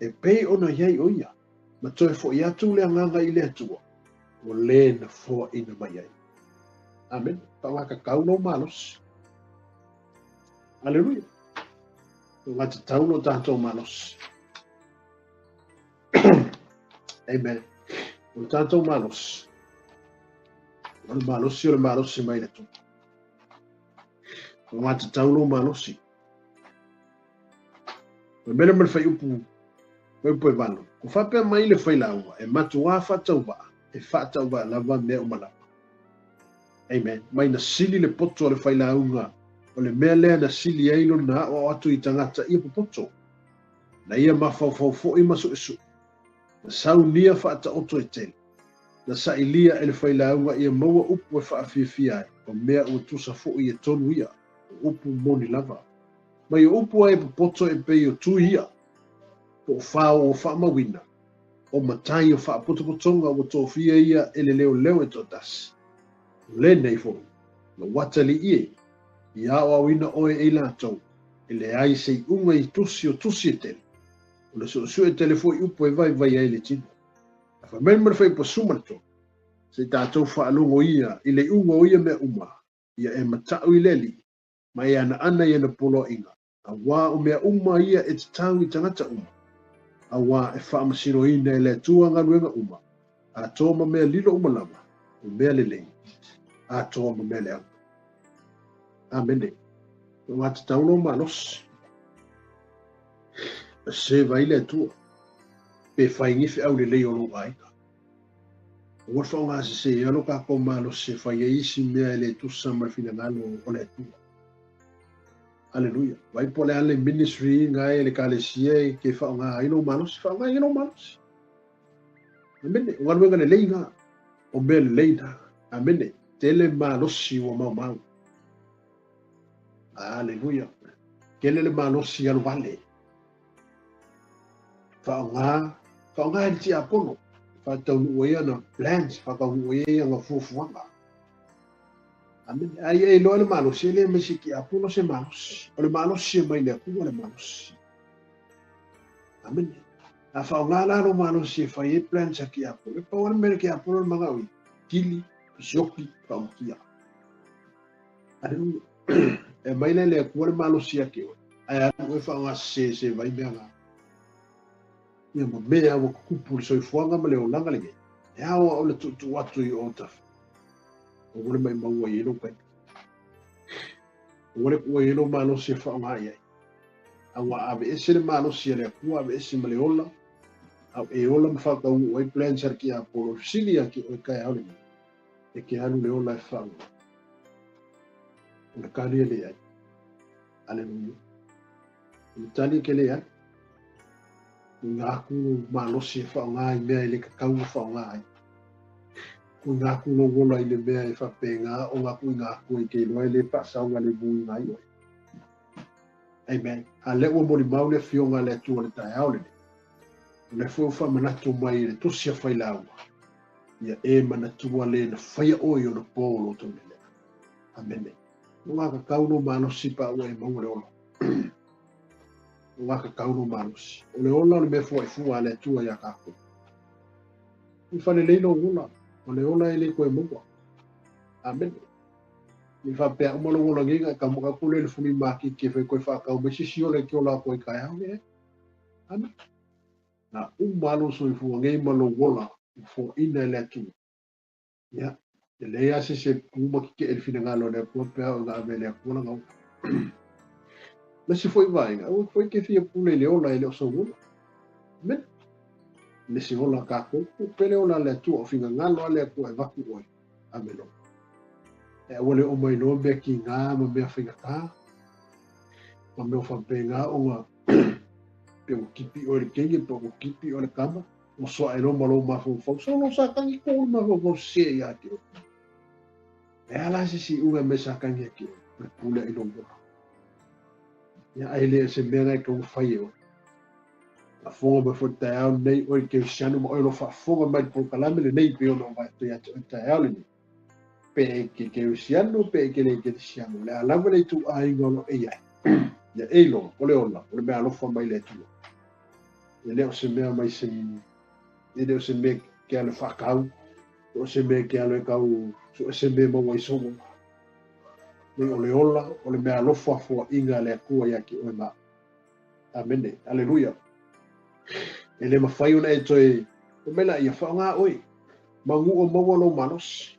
e pei ona i ai o ia, ma toe foʻi atu le agaga i le Atua, o le na foaina mai ai. Amene. Faaaogatatau lou malosi. Aleluia. Faaaogatatau lo tatou malosi. Amen. O le tatou malosi. O le malosi o le malosi mai le Atua. Faaaogatatau lou malosi. O le mea lea ma le fuaiupu, fuaiupu e 8. Ua faapea mai le failauga, e matuā faatauvaa, e faatauvaa lava mea uma lava. Amen. Mai na sili le poto a le failauga, o le mea lea na sili ai lona aoao atu i tagata ia popoto. Na ia mafaufau foʻi ma suʻesuʻe. Na saunia faataoto e tele. Na sailia e le failauga ia maua upu e faafiafia ai, o mea ua tusa foʻi e tonu ia, o upu moni lava. Mai o upu ai e popoto e pei o tui ia, po o fao ua faamauina, o matai o faapotopotoga ua tofia ia e le leoleo e toatasi. O lenei foʻi, lou atalii e, i aoaoina oe e i latou, e leai se iuga i tusi o tusi e tele, o le suʻesuʻe tele foʻi upu e vaivai ai le tino. Ae fai mai ma le fuaiupu 13, se i tatou faalogo ia i le iuga o ia mea uma, ia e mataʻu i le Alii, ma e anaana i ana poloaiga, auā o mea uma ia e tatau i tagata uma, auā e faamasinoina e le Atua galuega uma, atoa ma mea lilo uma lava, o mea lelei, atoa ma mea leaga. Amene. Faaaogatatau lou malosi. E seva ai le Atua, pe fai ni feau lelei o lou aiga. Aua le faaaogasese lo kākou malosi e fai ai isi mea e le tusa ma le finagalo o le Atua. Aleluia. Vai po le a le ministry nga e le ekalesia e ke faaaoga ai lou malosi, faaaoga ai lou malosi. Amene. O galuega lelei na. O mea lelei na. Amene. Tele malosi ua maumau. Aleluia. Tele le malosi alu vale. Faaaoga, faaaoga e le tiakono. Faataunuu ai ana plans, faataunuu ai ana fuafuaga. Amene. Ai e iloa le malosi, e le mai se tiakono se malosi. O le malosi e mai le Atua le malosi. Amene. A faaaoga la lou malosi e fai ai plans a tiakono. E pau lava le mea le tiakono le manao i kili, sioki, faamatia. Aleluia. E mai le le Atua le malosi ia te oe. Ae alu oe faaaogasese se vai mea la. Ia ma mea ua tutupu i le soifuaga ma le olaga lenei. E ao aʻa o le tuutuu atu i o autafa. Aua le maumau ai e lou taimi. Aua le tuua ai lou malosi e faaaoga i ai. A ua aveese le malosi a le Atua, aveese ma le ola, a ua e ola ma faataunuu ai plans a le tiapolo. O le fesili ia te oe taeao lenei, e te alu i le ola e faaauau? O le tali e leai. Aleluia. O le tali e te leai. Tuuina atu lou malosi e faaaoga i mea e le tatau ona faaaoga ai. Tuuina atu lou ola i le mea e faapena ona tuuina atu e te iloa e le faasaogalemu ai oe. Amen. A lea ua molimau le Afioga a le Atua i le taeao lenei. O lea foi ua faamanatu mai e le Tusi a Failauga, ia e manatua le na faia oe i ona po o lo taulelea. Amene. O ngā kakau lou malosi pa ua e maua le ola. O ngā kakau lou malosi. O le ola o le mea fuaifua a le Atua iā kākou. I falelei lou ola, o le ola e le koe maua. Amene. I faapea uma lou ola nei, e taumaka atu lea i le fuli maketi e fai koe faatau mai se isi ola e te ola atu ai taeao nei. Amene. Na uma lou soifua nei ma lou ola ua foaina e le Atua. Ia, e leai lava se isi e tu ma tetee i le finagalo o le Atua pe a oo ina ave e le Atua lana ola. Ma isi foi vaega, aua foi e te fia pule i le ola e le o sou ola. Amene. Le se ola a kākou, pe le ola a le Atua, o finagalo a le Atua e avatu oe. Ave loa. E aua le oo mai loa mea kigā ma mea faigata, ma mea o faapena ona pe ua kipi oe i le teine, pe ua kipi oe i le tama, ua soa e loa ma lou mafaufau. Solo Satani kou le mafaufau sese ia te oe. E ala se isi iuga mai Satani ia te oe, o le pule i lou ola. Ia ai le se mea na e tau fai e oe. Faafofoga mai foi i le taeao lenei, oe le kerisiano ma oe o lo o faafofoga mai i le polokalame lenei pei ona ou vaai atu ia te oe i le taeao lenei. Pe e ke kerisiano, pe e ke le kerisiano, o le a lava le ituaiga o lo o e i ai. Ia e iloa, o le ola, o le mea alofa mai le Atua. E le o se mea mai se, e le o se mea ke alo e faatau, e o se mea ke alo e tau, so o se mea maua ai sou ola. Nei o le ola, o le mea alofa foaiga a le Atua ia te oe ma au. Amene. Aleluia. E le mafai ona e toe fai mai laia, faaaoga oe, manu o maua lou malosi.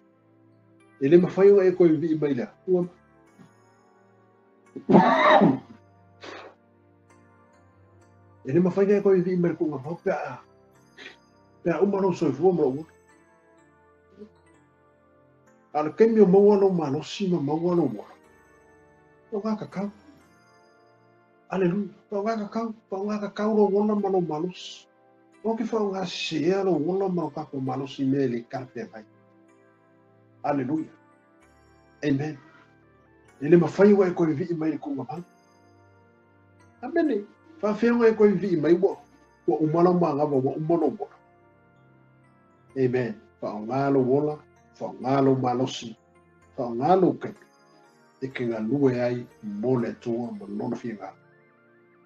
E le mafai ona e toe vivii mai le Atua. E le mafai ona e toe vivii mai le tuuga mau pe a pe a uma lou soifua ma lou ola. A o le taimi o maua lou malosi ma maua lou ola, faaaoga tatau. Aleluia. Faaaoga tatau, faaaoga tatau lou ola ma lou malosi. Aua ke faaaoga seseea lou ola ma lo tatou malosi i mea e le talafeagai. Aleluia. Amen. E le mafai ua e toe vivii mai i le tuuga mau. Amene. Faafefea ona e toe vivii mai ua, ua uma lau manava, ua uma lou ola. Amen. Faaaoga lou ola, faaaoga lou malosi, faaaoga lou taimi e te galue ai mo le Atua ma Lona finagalo,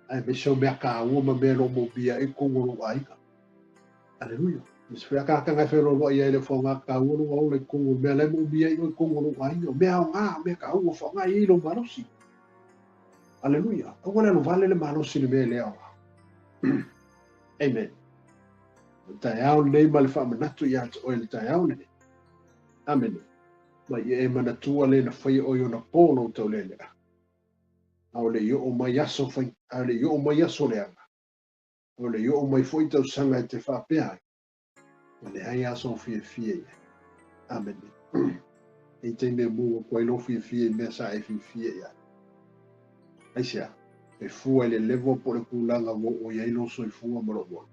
aemaise o mea taua ma mea o lo o moomia ai totonu o lou aiga. Aleluia. E se feakatanga e feolooloai ai le faaaoga taua lona ola i totonu o mea la e moomia ai oe i totonu o lou aiga. O mea aoga, o mea taua, faaaoga i ai lou malosi. Aleluia. Aua le alovale le malosi i le mea e le aoga. Amen. O le taeao lenei ma le faamanatu ia te oe i le taeao lenei. Amene. Ma ia e manatua le na faia oe ona po lou taulelea. A o le i oo mai aso fai, a o le i oo mai aso leaga, a o le i oo mai foi tausaga e te faapea ai, ua leai lava sou fiafia i ai. Amene. E i taimi e mū atu ai lou fiafia i mea sa e fiafia i ai. Aisea? E fua i le level po o le tulaga ua oo i ai lou soifua ma lou ola.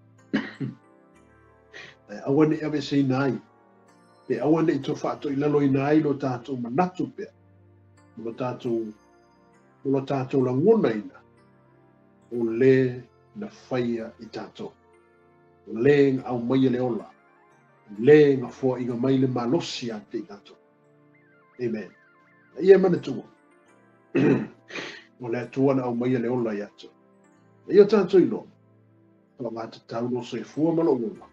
Ae aua ne i aveeseina ai Pe aua ne i toe faatoilaloina ai lo tatou manatu pea, ma lo tatou, ma lo tatou lagonaina, o le na faia i tatou. O le na aumaia le ola, o le na foaiina mai le malosi ia te i tatou. Amen. A ia e manatua, o le Atua na aumaia le ola ia te. A ia tatou iloa, faaaogatatau lou soifua ma lou ola,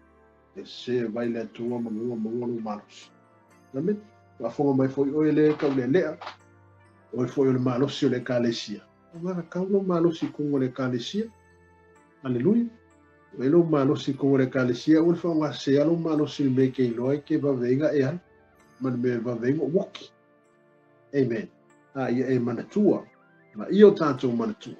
e se vai le Atua ma lua maua lou malosi. Amen. Faafofoga mai foi oe le taulelea, oe foi o le malosi o le Ekalesia. Faaaogatatau lou malosi i totonu o le Ekalesia. Aleluia. Oe lou malosi i totonu o le Ekalesia, aua le faaaogasesea lou malosi i le mea e te iloa e te vave ai ona e alu, ma le mea e vave ai ona oki. Amen. A ia e manatua, ma ia o tatou manatua.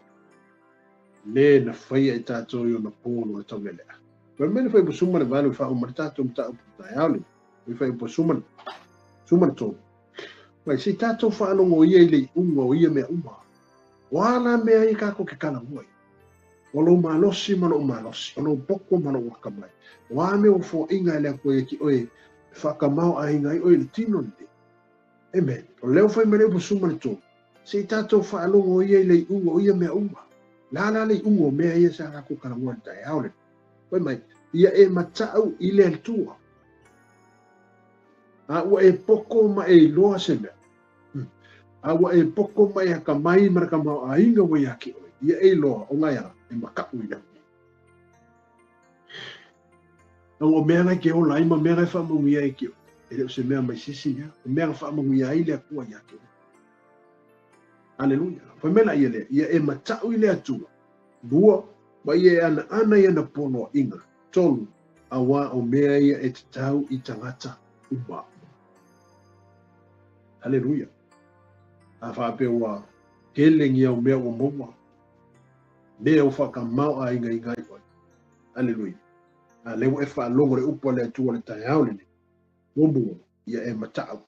Le na faia i tātou i ona pōno e taulelea. Koe mene whai po suma le valu wha o tātou mta upu taeao le. Whai whai po suma le tō. Mai se tātou whaalongo ia i le unga o ia mea uma. O ala mea i kako ke kala ngoi. O lo malosi ma lo malosi. O lo poko ma lo wakamai. O a mea o fo inga le koe ki oe. Whakamau a inga i oe le tino le. Amen. O leo whai mele upu suma le tō. Se tātou whaalongo ia i le unga o ia mea uma. La la le ungo mea ia sa kako kala ngoi taeao le. Koe mai, ia e matau i le Atua. A ua e poko ma e iloa se mea. A ua e poko ma e akamai ma ka mau ainga ua ia ki oe. Ia e iloa o ngai ara e makau i leo. O mea ngai ke ola ai ma mea ngai whaamanguia e ki oe. E leo se mea mai sisi mea. O mea ngai whaamanguia ai le Atua ia ki oe. Aleluia. Fai mela ia lea. Ia e matau i le Atua. Lua, ma ia e ana ana ia na pono inga. Tolu, awa o mea ia e te tau i tangata uma. Haleluia. A whaapea ua kelengi au mea ua maua. Mea o whakamau a inga inga i oe. Haleluia. A lewa e whaalongo le upa le Atua le taeao lene. Muamua, ia e matau.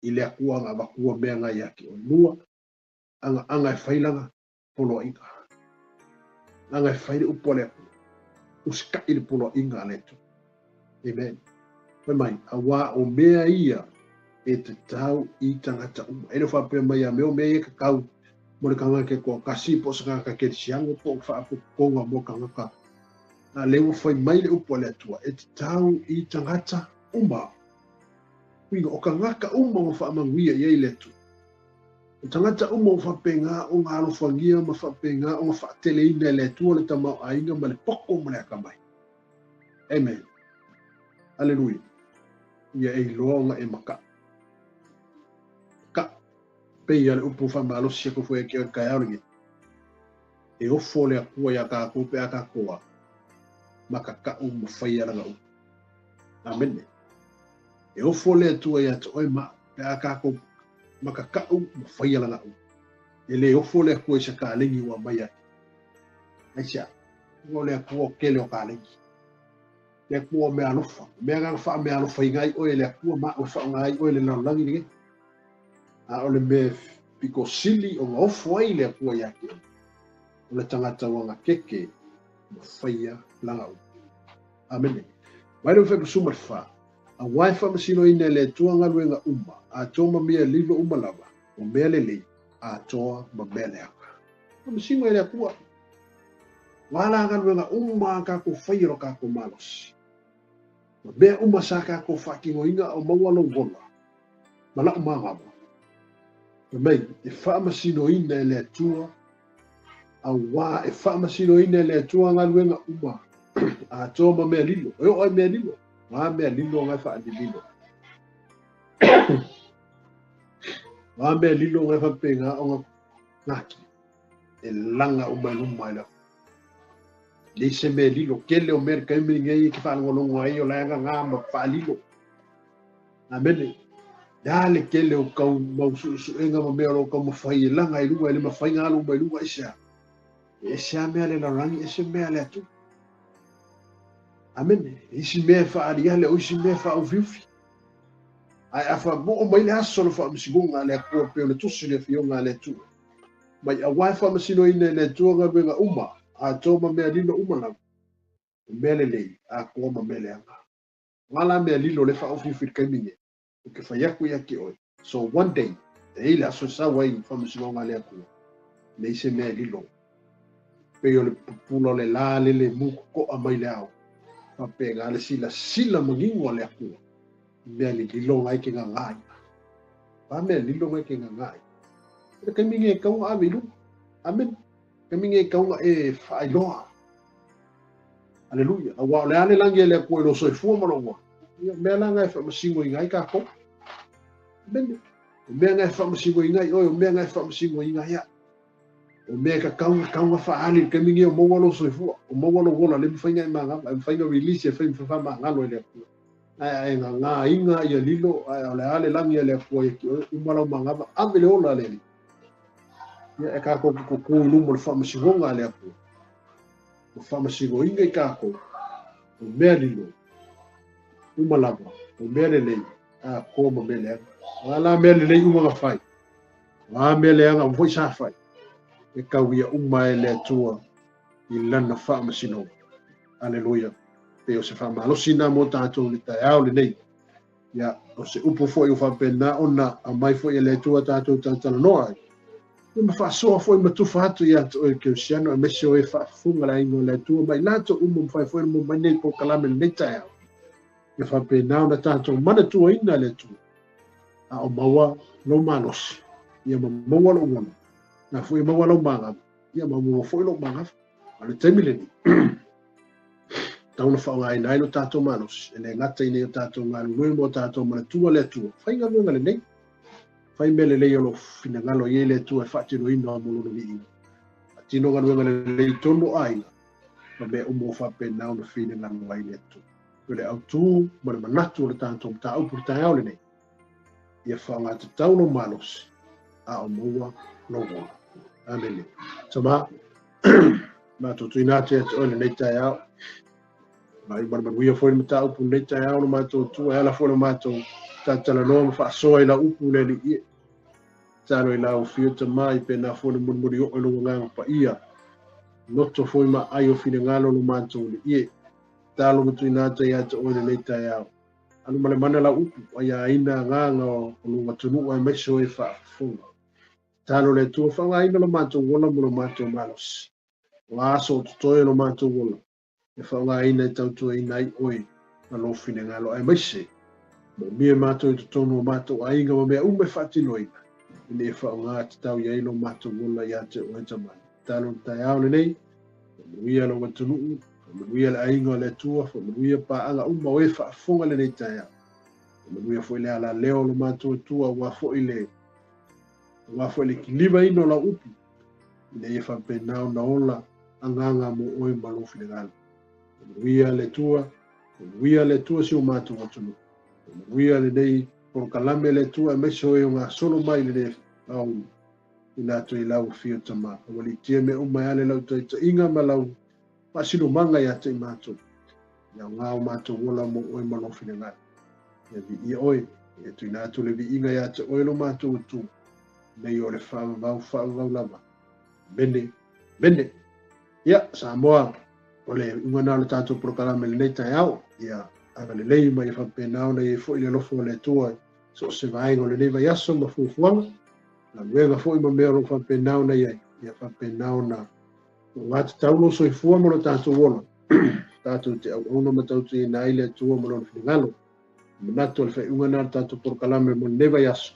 I le akua ngā wakua mea ngai ake o lua. Anga anga e whailanga polo inga. Anga e whaile upa le akua. Usika i le polo inga le Atua. Amen. Fai mai, a wā o mea ia e te tau i tangata uma. E le whapea mai a mea o mea ia ka kau mo le kanga ke koa kasi po sa kanga ke siango po whaapukonga mo kanga. A lewa whai mai le upa le Atua e te tau i tangata uma. Uinga o kangaka uma o whaamanguia ia i le Atua. O tangata uma o whapenga o ngā alofangia ma whapenga o ngā whaateleina le Atua le tamau ainga ma le poko ma le akamai. Amen. Aleluia. Ia e iloa nga e maka. Ka. Pei ale upu whamalosi ko fue ke ka ao lengi. E ofo le akua ia ka ko pe aka koa. Maka ka u mo whai ala nga upu. Amen. E ofo le Atua ia te oe ma pe aka ko maka ka u mo whai ala nga upu. E le ofo le akua i sa ka lengi ua mai ai. Aisha. Ua le akua o kele o ka lengi. Le akua mea alofa. Mea ngā wha mea alofa i ngai oe le akua ma o wha ngai oe le lalagi nge. A o le mea piko sili o ngā ofo ai le akua ia ke. O le tangata wanga keke mo whaia langa u. Amen. Mai le whai suma wha. A wai wha masino ine le tua ngaluenga uma. A toa ma mea lilo uma lava. O mea le lei. A toa ma mea le aka. A masino e le akua. Wala ngaluenga uma ka ko whai ro ka ko malosi. Ma mea uma sa ka ko whakingo inga o maua lo wola. Ma lau māngama. Ma mei, e whaamasino ina e le Atua. A wā, e whaamasino ina e le Atua ngaluenga uma. A toa ma mea lilo. E o ai mea lilo. Ngā mea lilo ngai whaanililo. Ngā mea lilo ngai whapenga o ngā ngaki. E langa uma e luma e lau. Le se mea lilo. Kele o mea kai mea ngai ki whaalongolongo ai o laanga ngā ma whaalilo. Amene. Ya le kele o kau mau suenga ma mea o kau mawhai e langa i lunga e le mawhai ngā luma i lunga i sea. E sea mea le larangi, e se mea le atu. Amene. Isi mea whaariale o isi mea whaaufiufi. Ai a wha mo mai le aso le whaamasigonga le akua pe o le tusi le fionga le atu. Mai a wai whaamasino ine le atua ngā wenga uma. A tō ma mea lilo uma lau. O mea le lei, a koa ma mea le anga. Ngā la mea lilo le whaaufiufi le kaiminge. O ke whai aku ia ki oe. So one day, e ile aso sa wai whaamasigonga le akua. Le ise mea lilo. Pe o le pupula le la le le muku koa mai le ao. Whapenga le sila sila mangingo le akua. Mea le lilo ngai ke ngā ngai. Wha mea lilo ngai ke ngā ngai. Le kaiminge e kaunga ave i lunga. Amen. Kaiminge e kaunga e whaailoa. Aleluia. A wā o le ane langi e le akua i lo soifua ma lo ua. Mea la ngai whaamasingo i ngai kako. Amen. O mea ngai whaamasingo i ngai oe, o mea ngai whaamasingo i ngai a. O mea ka kaunga, kaunga whaali, kaiminge o maua lo soifua. O maua lo wola, le mwhainga i mangapa, e mwhainga release e whai mwhawha mangalo e le akua. Ai ai ngā ngā inga ia lilo, ai o le ale langi e le akua i ki oe, umala o mangapa, ave le ola le li. Ia e kako ko ko i lumo le whaamasingonga le akua. Ma faamasinoina i tatou, o mea lilo, uma lava, o mea lelei, atoa ma mea leaga. O a la mea lelei uma na fai, o a mea leaga uma foi sa fai, e tauia uma e le Atua i lana faamasinoga. Aleluia. Pei o se faamalosi lena mo tatou i le taeao lenei. Ia, o se upu foi ua faapena ona aumai foi e le Atua tatou talatalanoa ai. Ia ma faasoa foi ma tufa atu ia te oe le kerisiano aemaise o e faafofoga le aiga o le Atua ma i latou uma mafai foi ona maua mai nei polokalame i lenei taeao. Ia faapena ona tatou manatuaina le Atua a o maua lou malosi, ia ma maua lou ola, na foi e maua lau magava, ia ma maua foi lou magava. A o le taimi lenei, tatau ona faaaogaina ai lo tatou malosi, e le gata ina ia tatou galulue ma o tatou manatua le Atua, fai galuega lelei, fai mea lelei o lo o finagalo i ai le Atua e faatinoina mo lona viiga. Faatino galuega lelei i totonu o aiga, ma mea uma ua faapena ona finagalo ai le Atua. O le autu ma le manatu o le tatou mataupu i le taeao lenei, ia faaaogatatau lou malosi, a o maua lou ola. Amene. Tama, matou tuuina atu ia te oe lenei taeao. Mai ma le manuia foi le mataupu lenei taeao lo matou Atua, e ala foi lo matou talatalanoa ma faasoa i lau upu le Alii e. Tatalo i lau afio Tama i pena foi le mulimuli oo i lou agaga paia. Loto foi ma ai o finagalo lo matou Alii e. Tatalo ma tuuina atu ia te oe lenei taeao. Alu ma le mana lau upu, aiaina agaga o lou atunuu aemaise o e faafofoga. Tatalo le Atua, faaaogaina lo matou ola ma lo matou malosi. O a aso o totoe o lo matou ola, e faaaogaina e tautuaina ai oe ma lou finagalo, aemaise moomia e matou i totonu o matou aiga ma mea uma e faatinoina, ina ia faaaoga tatau i ai lo matou ola ia te oe Tama. Tatalo i le taeao lenei, faamanuia lou atunuu, faamanuia le aiga o le Atua, faamanuia paaga uma o e faafofoga lenei taeao. Faamanuia foi le alaleo o lo matou Atua aua foi le aua foi le kilivaina o lau upu, ina ia faapena ona ola agaga mo oe ma lou finagalo. Faamanuia le Atua, faamanuia le Atua si o matou atunuu. Faamanuia lenei polokalame le Atua aemaise o e o gasolo mai lenei aoauli. I latou i lau afio Tama. Aualiitia mea uma e ala i lau taitaiga ma lau faasinomaga ia te i matou. Ia aoga o matou ola mo oe ma lou finagalo. Ia viia oe, ia tuuina atu le viiga ia te oe lo matou Atua, nei o le faavavau faavavau lava. Amene, amene. Ia, Samoa, o le iuga na o le tatou polokalame i lenei taeao. Ia agalelei ma ia faapena ona i ai foi le alofa o le Atua so o se vaega o lenei vaiaso ma fuafuaga, galuega foi ma mea o lo o faapena ona i ai, ia faapena ona tatau lou soifua ma lo tatou ola, tatou te auauna ma tautuaina ai le Atua ma lona finagalo. Manatu o le faaiuga na o le tatou polokalame mo lenei vaiaso,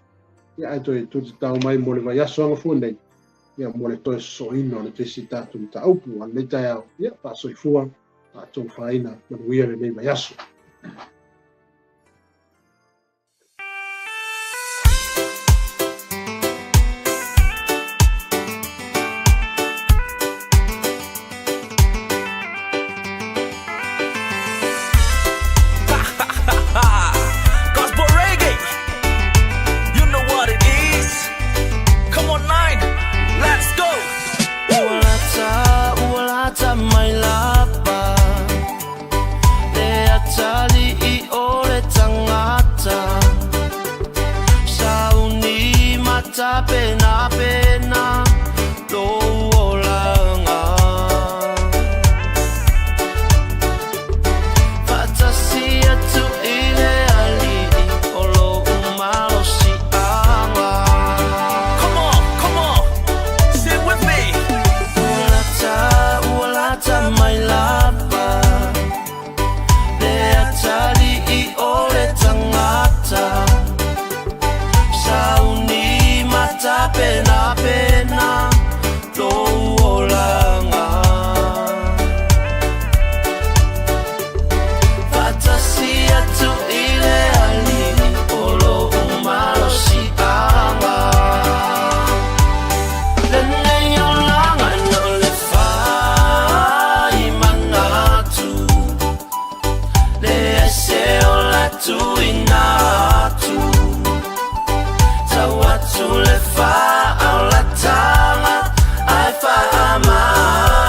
ia ae toe tutatao mai mo le vaiaso agafua nei, ia mo le toe sosoina o le tesi tatou mataupu a lenei taeao, ia faasoifua, faatofāina, manuia lenei vaiaso. Gospel reggae, you know what it is. Come on, nine, let's go. Ua lata, ua lata mai lava le atalii o le tagata. Sauni ma tapenapena lou olaga. Faatasi atu i le Alii o lou malosiaga. Come on, come on, sing with me. Ua lata, ua lata mai lava le atalii o le tagata. Sauni ma tapenapena lou olaga. Faatasi atu i le Alii o lou malosiaga. Lenei olaga no le fai manatu, leai se ola tuuina atu. Tau atu le faaolataga ae faamaa.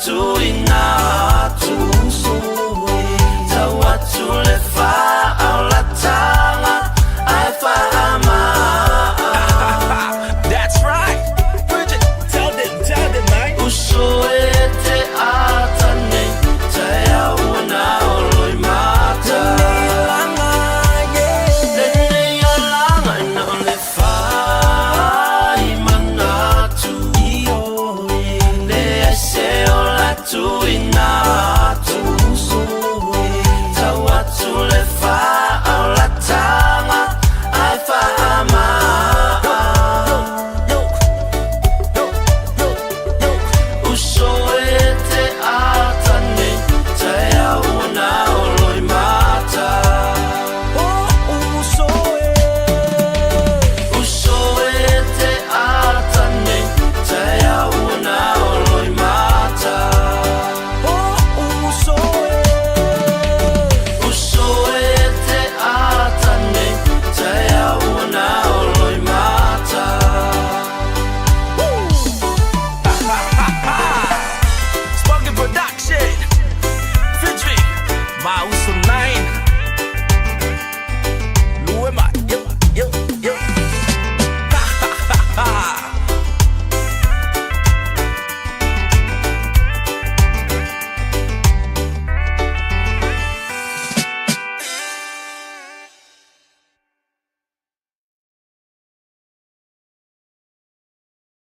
Tuina.